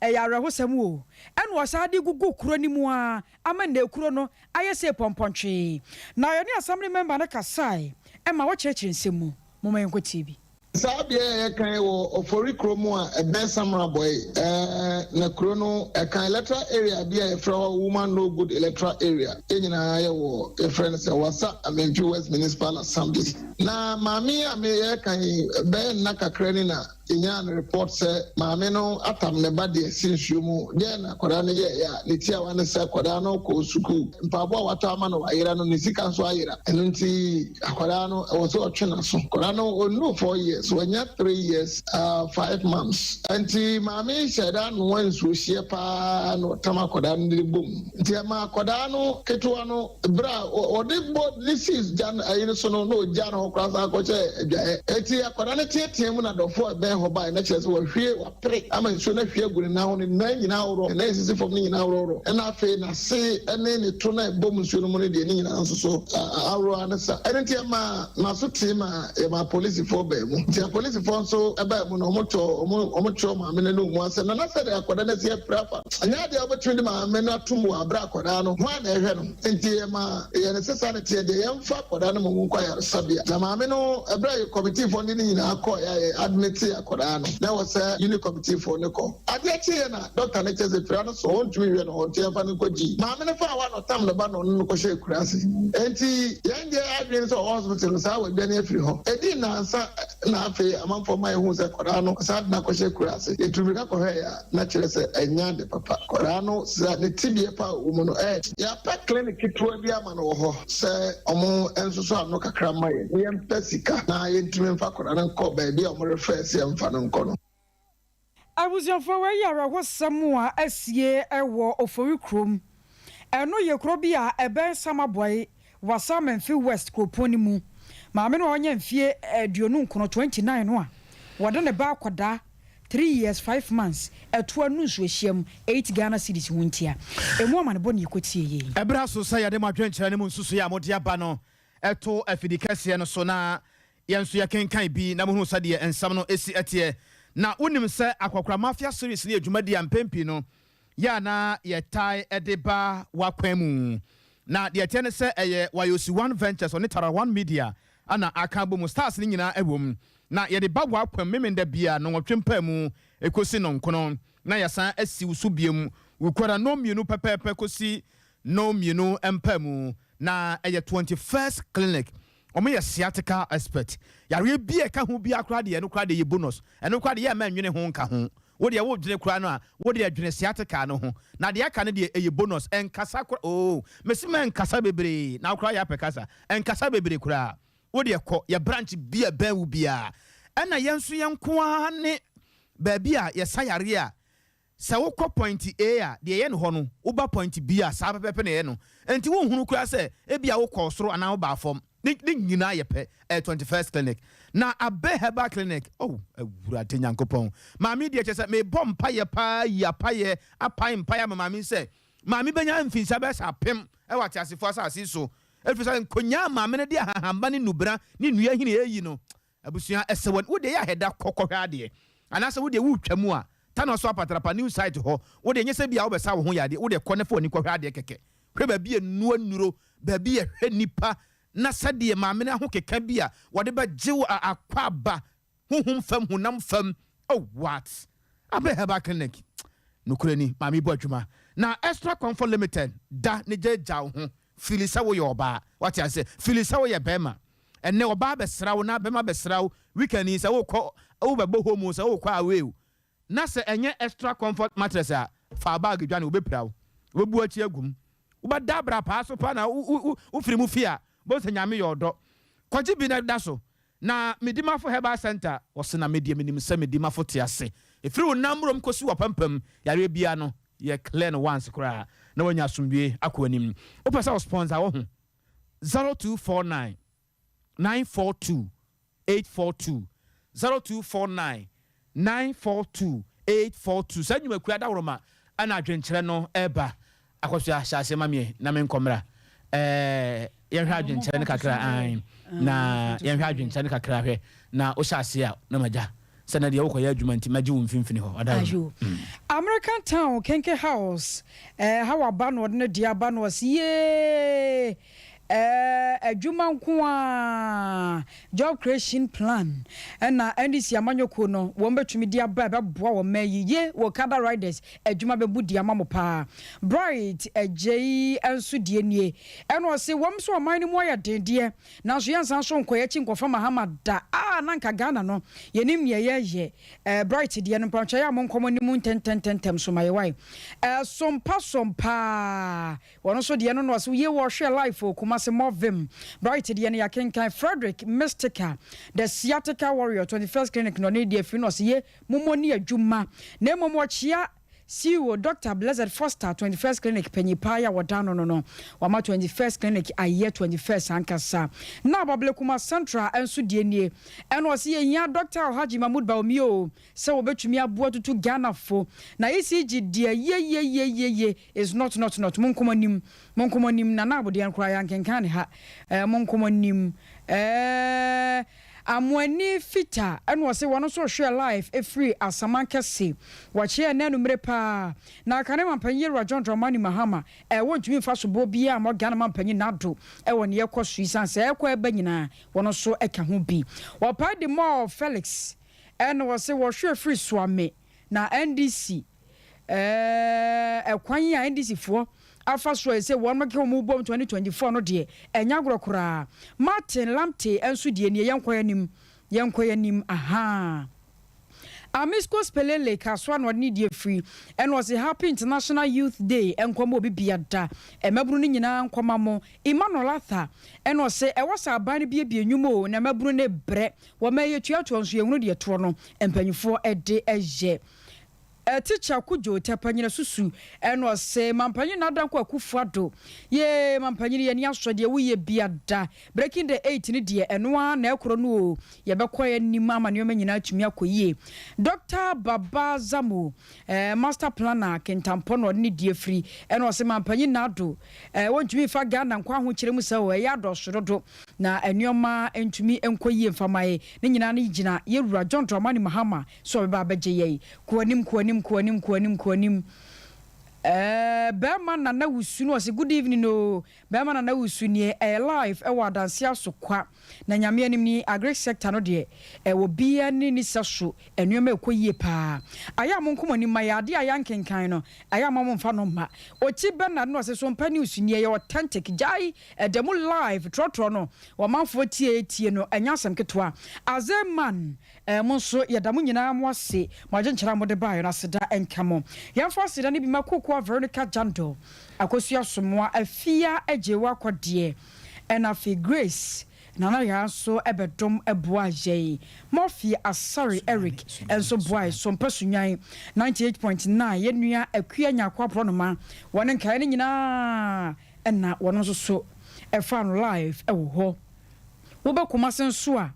Ɛyɛ awerɛhosɛm o. Ɛna ɔsaa de gugu kuro no mu a ama nna kuro no ayɛ sɛ pɔmpɔntwee. Na yɛne assembly member no kasae ɛma wɔkyerɛkyerɛ nsɛm mu. Moma yɛnkɔtie bi. Saa beɛ a yɛkan wɔ Ɔfɔri kurom a ɛbɛn Samrabɔe na kuro no ɛkan electoral area bi a yɛfrɛ hɔ Woman No Good electoral area. Yɛn nyinaa yɛwɔ yɛfrɛ no sɛ Wasa Amenfi West Municipal Assembly. Na maame a me yɛkan bɛyɛ nna kakra ni na yɛnyaa no report sɛ maame no atam ne ba deɛ si nsuo mu. Deɛ na akwadaa no yɛɛyɛ a ne tiawa ne sɛ akwadaa no kɔ sukuu, mpaboa a watɔ ama no wayera no, ne sika nso ayera. Ɛno nti akwadaa no ɛwɔ sɛ ɔtwe n'aso. Akwadaa no ɔnnuru 4 years, wanya 3 years 5 months. Nti maame hyɛ da noa nsuo hyeɛ paa na ɔtam akwadaa no de bom. Nti ɛma akwadaa no ketewa no, berɛ a ɔde bɔ ne sii gya ayi no so no, na ɔgya no hɔ koraa san akɔhyɛ adwaeɛ. Eti akwadaa no teatea mu na dɔfo a ɛbɛn hɔ baeɛ na kyerɛ sɛ wahwie, wapere ama nsuo no ahwie agu ne nan ho. Ne nan nyinaa worɔ, ne nan esisi fam no nyinaa worɔworɔ, ɛna afei n'ase ne ne to na ɛbɔ mu nsuo no mu no deɛ, ne nyinaa nso so aworɔ ne sa. Ɛno nti ɛma n'aso tee ma yɛma apolisifoɔ baa mu. Nti apolisifoɔ nso baa mu no, wɔn tɔ wɔn kyerɛ maame no ne wɔn asɛm na nasɛ de akwadaa no asi apira afa. Ɛnyɛ adeɛ a wɔbɛtumi de maame no atum wɔ abere akwadaa no ho a na ɛhwɛ no. Nti yɛma yɛn sɛ saa ne teɛ deɛ, yɛmfa akwadaa no ma mu nkɔ ayaresabea. Na maame no, ɛberɛ a yɛ committeefoɔ no de ne nyinaa kɔɔ yɛ a yɛ admit akwadaa no, na ɛwɔ sɛ unit committeefoɔ no kɔ. Adeɛ kyeeɛ na doctor no kyerɛ sɛ pira no so ɔntumi hwɛ no hɔ, nti yɛmfa no nkɔ gyi. Maame no fa hɔ a na ɔtam ne ba na ɔno no kɔhyɛ akura ase. Nti yɛn deɛ adwene sɛ ɔwɔ hospital no saa wadwane afiri hɔ. Ɛdi nnansa na afei amanfoɔ ma yɛhu sɛ akwadaa no saa de no akɔhyɛ akura ase. Yɛtu mmirika kɔhwɛeɛ a, na kyerɛ sɛ ɛnyɛ ade papa. Akwadaa no sɛ ne tibea pa a ɔwɔ mu no, yɛapɛ clinic ketewa bi ama no wɔ hɔ sɛ ɔmo nsoso ano kakra ma yɛn na yɛmpɛ sika na yɛntumi mfa akwadaa no nkɔ baabi a ɔmo refer sɛ yɛmfa no nkɔ no. Abusuafoɔ, wɔayi awerɛhosɛm a asie wɔ Ofori kurom. Ɛno yɛ kuro bi a ɛbɛn Samabɔe, Wasa Amenfi West kuropɔn no mu. Maame no a ɔnyɛ mfie 29 no a wɔde ne ba akɔdaa. 3 years 5 months ɛtoa nu nso ahyiam 8 Ghana cedis ho ntia ɛmu amanebɔ ne yɛkɔtie yei. Ɛberɛ so sɛ yɛde mo adwenkyerɛ ne mu nsusuiɛ a mode aba no ɛto afidi kɛseɛ no so na yɛn nso yɛkenkan bi na mohunu sɛdeɛ nsɛm no ɛsi ɛteɛ. Na wonim sɛ Akɔkora Mafia Series ne adwumadi a mpɛn pii no yɛ a na yɛtae de ba wakwan mu. Na deɛ ɛteɛ ne sɛ ɛyɛ Wayosi One Ventures ɔne Tara One Media ana aka bɔ mu, stars no nyinaa ɛwɔ mu na yɛde ba wakwan memenda bia no nwɔtwe mpa mu ɛkɔsi nɔnkono na yɛsan asi wo so biom wukɔra no 2 pɛpɛɛpɛ kɔsi no 2 mpa mu. Na ɛyɛ 21st Clinic, ɔmo yɛ sciatica expert. Yareɛ bi a ɛka ho bi akora deɛ, ɛno koraa deɛ yɛ bonus. Ɛno koraa deɛ yɛ mma nwene ho nka ho. Wo deɛ wodwene koraa no a, wo deɛ dwene sciatica no ho na deɛ aka no deɛ ɛyɛ bonus. Ɛnkasa kora oo, mesi ma ɛnkasa bebree na koraa yɛ apɛ kasa, ɛnkasa bebree koraa. Wo deɛ kɔ yɛ branch bi a ɛbɛn wo biara. Ɛna yɛn nso yɛn nko ara ne baabi a yɛsa yareɛ a sɛ wokɔ point A a, deɛ ɛyɛ no hɔ no, woba point B a, saa pɛpɛpɛ na ɛyɛ no. Nti wonhunu koraa sɛ ebi a wokɔ soro anaa wobaa fam. Ne nyinaa yɛ pɛ. Ɛyɛ 21st Clinic na Abe Herbal Clinic. Oh, Awurade Nyankopɔn, maame deɛ kyɛ sɛ mebɔ mpayɛ paa yi apayɛ apae mpayɛ ama maame sɛ maame bɛnya mfinsa bɛyɛ sɛ 1000 ɛwɔ ateasefoɔ asase so, ɛfiri sɛ nkonyaa maame no de ahahamba ne nubra ne nnua hene ɛyi no abusua ɛsɛ wɔn. Wode yɛ ahɛda kɔkɔhwɛ adeɛ anaasɛ wode wotwa mu a tana so apatrapa new site hɔ, wode nyɛ sɛ bia wobɛsa wo ho yadeɛ. Wode kɔ ne fa w'ani kɔhwɛ adeɛ kɛkɛ, hwɛ baabi ɛnua nnuro, baabi yɛhwɛ nipa na sɛdeɛ maame no ho keka bi a wɔde bɛgye wo akɔ aba honhom fam, honam fam. Oh, what Abe Herbal Clinic, nokorɛ ni, maame bɔ adwuma. Na Extra Comfort Limited da ne gyagya wo ho fili sɛ woyɛ ɔbaa, wate ase, fili sɛ woyɛ bɛrima. Ɛnɛ ɔbaa bɛsra wo na bɛrima bɛsra wo weekend yi sɛ wokɔ wobɛbɔ home o, sɛ wokɔ away o, na sɛ ɛnyɛ Extra Comfort mattress a, fa bag dwane, wobɛpira wo, wobɛbu akyi agum, wobɛda abra paa so pa na wofiri mu fie a bɔn sɛ Nyame yɛ ɔdɔ. Kɔgye bi na da so. Na Medimafo Herbal Center wɔse na medeɛ menim sɛ Medimafo te ase ɛfiri wo nam mmrom kɔsi wɔ pampam yareɛ bia no yɛ clear no once koraa na wanya asomdwie akɔ anim. Wopɛ sɛ wo sponsor wo ho, 0249 942 842, 0249 942 842. Saa nnwumakuo adaworoma ɛna adwenkyerɛ no ɛba akɔso ahyɛ ase ma meɛ na menkɔmmra. Yɛnhwɛ adwenkyerɛ no kakra an na yɛnhwɛ adwenkyerɛ no kakra hwɛ na wohyɛ ase a na magya sɛ na deɛ wokɔyɛ adwuma nti magye wo mfimfini hɔ ɔdaworo. American Town Kenke House ha waba na ɔde ne deɛ aba na ɔsi yee adwuma nko a job creation plan ɛna NDC amanyɔkuo no wɔn bɛtumi de aba ɛbɛboa wɔn mma yi ye wɔ Okada riders adwuma bɛbu di ama mo paa. Bright Agyei nso deɛ nie, ɛna ɔse wɔn nso ɔman no mu ayɛ dendeɛ nanso yɛnsan so nkɔ yɛkyi nkɔfa Mahama da a na nka Ghana no yɛnim nea yɛyɛ. Bright deɛ no mpantwa yɛ a mo nkɔmɔ ne mu ntɛntɛntɛntɛm so ma yɛ wae. Sompa sompa wɔn nso deɛ no no ɔse yie wɔhwɛ live o Kumase Movim. Bright deɛ no yɛakenkan. Frederick Mystica the Sciatica Warrior, 21st Clinic na ɔne deɛ firi no, ɔse ye mommɔ ne adwuma na mmom ɔkyea CEO Dr Blessed Foster, 21st Clinic panyin paa a wɔda no wama 21st Clinic ayɛ 21st ankasa. Na Abablekuma Central nso deɛ nie, ɛna ɔse yɛhia Dr Alhaji Mahmood Bawumia o sɛ wɔbɛtumi aboa tutu Ghanafo na ECG deɛ yeyeyeyeye is not not not. Monkɔm anim, monkɔm anim na na abodeɛ no koraa yɛankenkan ne ha. Monkɔm anim. Amoani Fita ɛna ɔsɛ wɔn nso hwɛ live efiri Asaman Kɛse. Wɔkyerɛ ɛnɛ numere paa na akane mampanyin Yɛwura John Dramani Mahama wɔntumi nfa so boɔ biara ma Ghana mampanyin Nado ɛwɔ ne ɛkɔ so yi san sɛ ɛkɔ ɛba nyinaa wɔn nso ɛka ho bi. Wɔpae de mɔɔ Felix ɛna wɔsɛ wɔhwɛ firi Suame na NDC ɛkwan a NDC foɔ afa so a ɛsɛ wɔn mɛka wɔn bom 2024 no deɛ ɛnya agorɔ koraa. Martin Lamte nso deɛ nie, yɛnkɔ anim, yɛnkɔ anim aha. Amisco Spelele kasoa na ɔde ne deɛ firi, ɛna ɔsɛ happy International Youth Day nkɔmɔ obi bia da mmabunu no nyinaa nkɔma mo. Emmanuel Arthur ɛna ɔsɛ ɛwɔ sɛ aban no biebie nnwuma o na mmabunu no brɛ wɔma ɛyɛ tuatoa nso yɛhunu deɛ toɔ no mpanyinfoɔ ɛde ɛyɛ. Teacher Kojo Tɛpanyina Susu ɛna ɔse Mampanyin Nana Dankwa Akufo Addo yee Mampanyin yɛni asɔ deɛ woyɛ bia da Breaking the 8 no deɛ ɛno ara na ɛkorɔ no oo yɛbɛkɔ anim ama nneɛma nyinaa atumi akɔ yie Doctor Baba Zamo eh, Master Planner Kintampɔ na ɔde ne die firi ɛna ɔse Mampanyin Nana Addo eh, wɔntumi mfa Ghana nkɔ ahokyerɛ mu sɛ oo ɛyɛ adɔɔso dodo na nneɛma ntumi nkɔ yie mfa ma yɛ ne nyinaa no gyina yɛwura John Dramani Mahama sɛ ɔbɛba abɛgye yɛn. Kɔ anim, kɔ anim, kɔ anim, kɔ anim, kɔ anim. Ɛɛ, bɛrima Nana Wusu no ɔse good evening oo. Bɛrima Nana Wusu nie, ɛyɛ live ɛwɔ adanse aso kwa. Na Nyame anim ni, agric sector no deɛ, ɛwɔ biara ne ne sɛso, nneɛma ɛkɔ yie paa. Ayɛ a monko mo anim ma yɛ, adeɛ a yɛankenkan no, ayɛ a ma momfa no mma. Oti Bernard no ɔse Sompa news nie, ɛyɛ authentic, gyae ɛda mu live, trɔtrɔ no, ɔmanfoɔ tie tie no, ɛnyɛ asɛm ketewa. Aze man Eh, mo nso, yɛda mo nyinaa mo ase, mo adwenkyerɛ a mode baeɛ no, aseda nka mo. Yɛmfa aseda no bi ma Kokoa Veronica Jandor, Akosua Somoa, Afia Agyewa Kɔdeɛ, ɛna afei Grace Nana Yaa nso bɛdom boaa yɛn. Murphy Asare Eric nso boae. Sompa Sunyan 98.9, yɛn nua Akua Nyarko Aborɔnoma, wɔne nkaeɛ no nyinaa na wɔn nso so faa no live wɔ hɔ. Wobɛ Kumase nso a,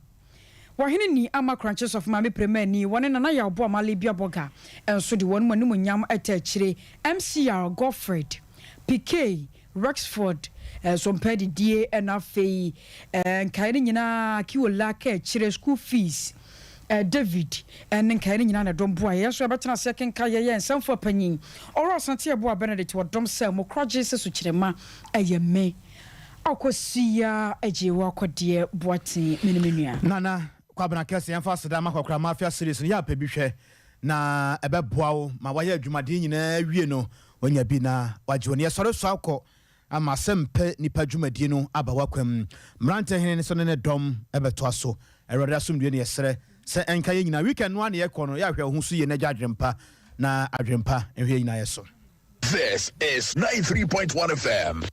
Wɔhene ni ama Korankye Sɔfo Maame Premani, wɔne Nana Yaw Boamah Libya Borga nso de wɔn mu animuonyam ta akyire, MCR Godfred, Piquet, Rexford nso mpɛ adidie ɛna afei nkaeɛ no nyinaa Kiola ka akyire, school fees, David ne nkaeɛ no nyinaa na ɛdɔm boa yɛn nso yɛbɛtena ase akenkan yɛyɛ nsɛmfo apanyin Ɔwura Asante Yeboah Benedict wɔdɔm sɛ mo koragye sɛ sukyerɛma ɛyɛ me Akosua Agyewa Kɔdeɛ Boateng me ne me nua. Nana Kwabena Kɛse yɛmfa aseda ma Kwakora Mafia series no yɛ a pɛ bi hwɛ na ɛbɛboa wo ma wayɛ adwumaden nyinaa awie no wanya bi na wagye w'ani. Yɛsɔre so akɔ ama asɛmpɛ nipa dwumadie no aba w'akwam. Mmerantɛ hene nso ne ne dɔm bɛtoa so. Awurade asomdwoeɛ na yɛsrɛ sɛ ɛnka yɛn nyinaa. Weekend no ara na yɛkɔ no, yɛ a hwɛ wo ho so yie na gya adwempa na adwempa nhwɛ yɛn nyinaa yɛ so. This is 93.1 FM.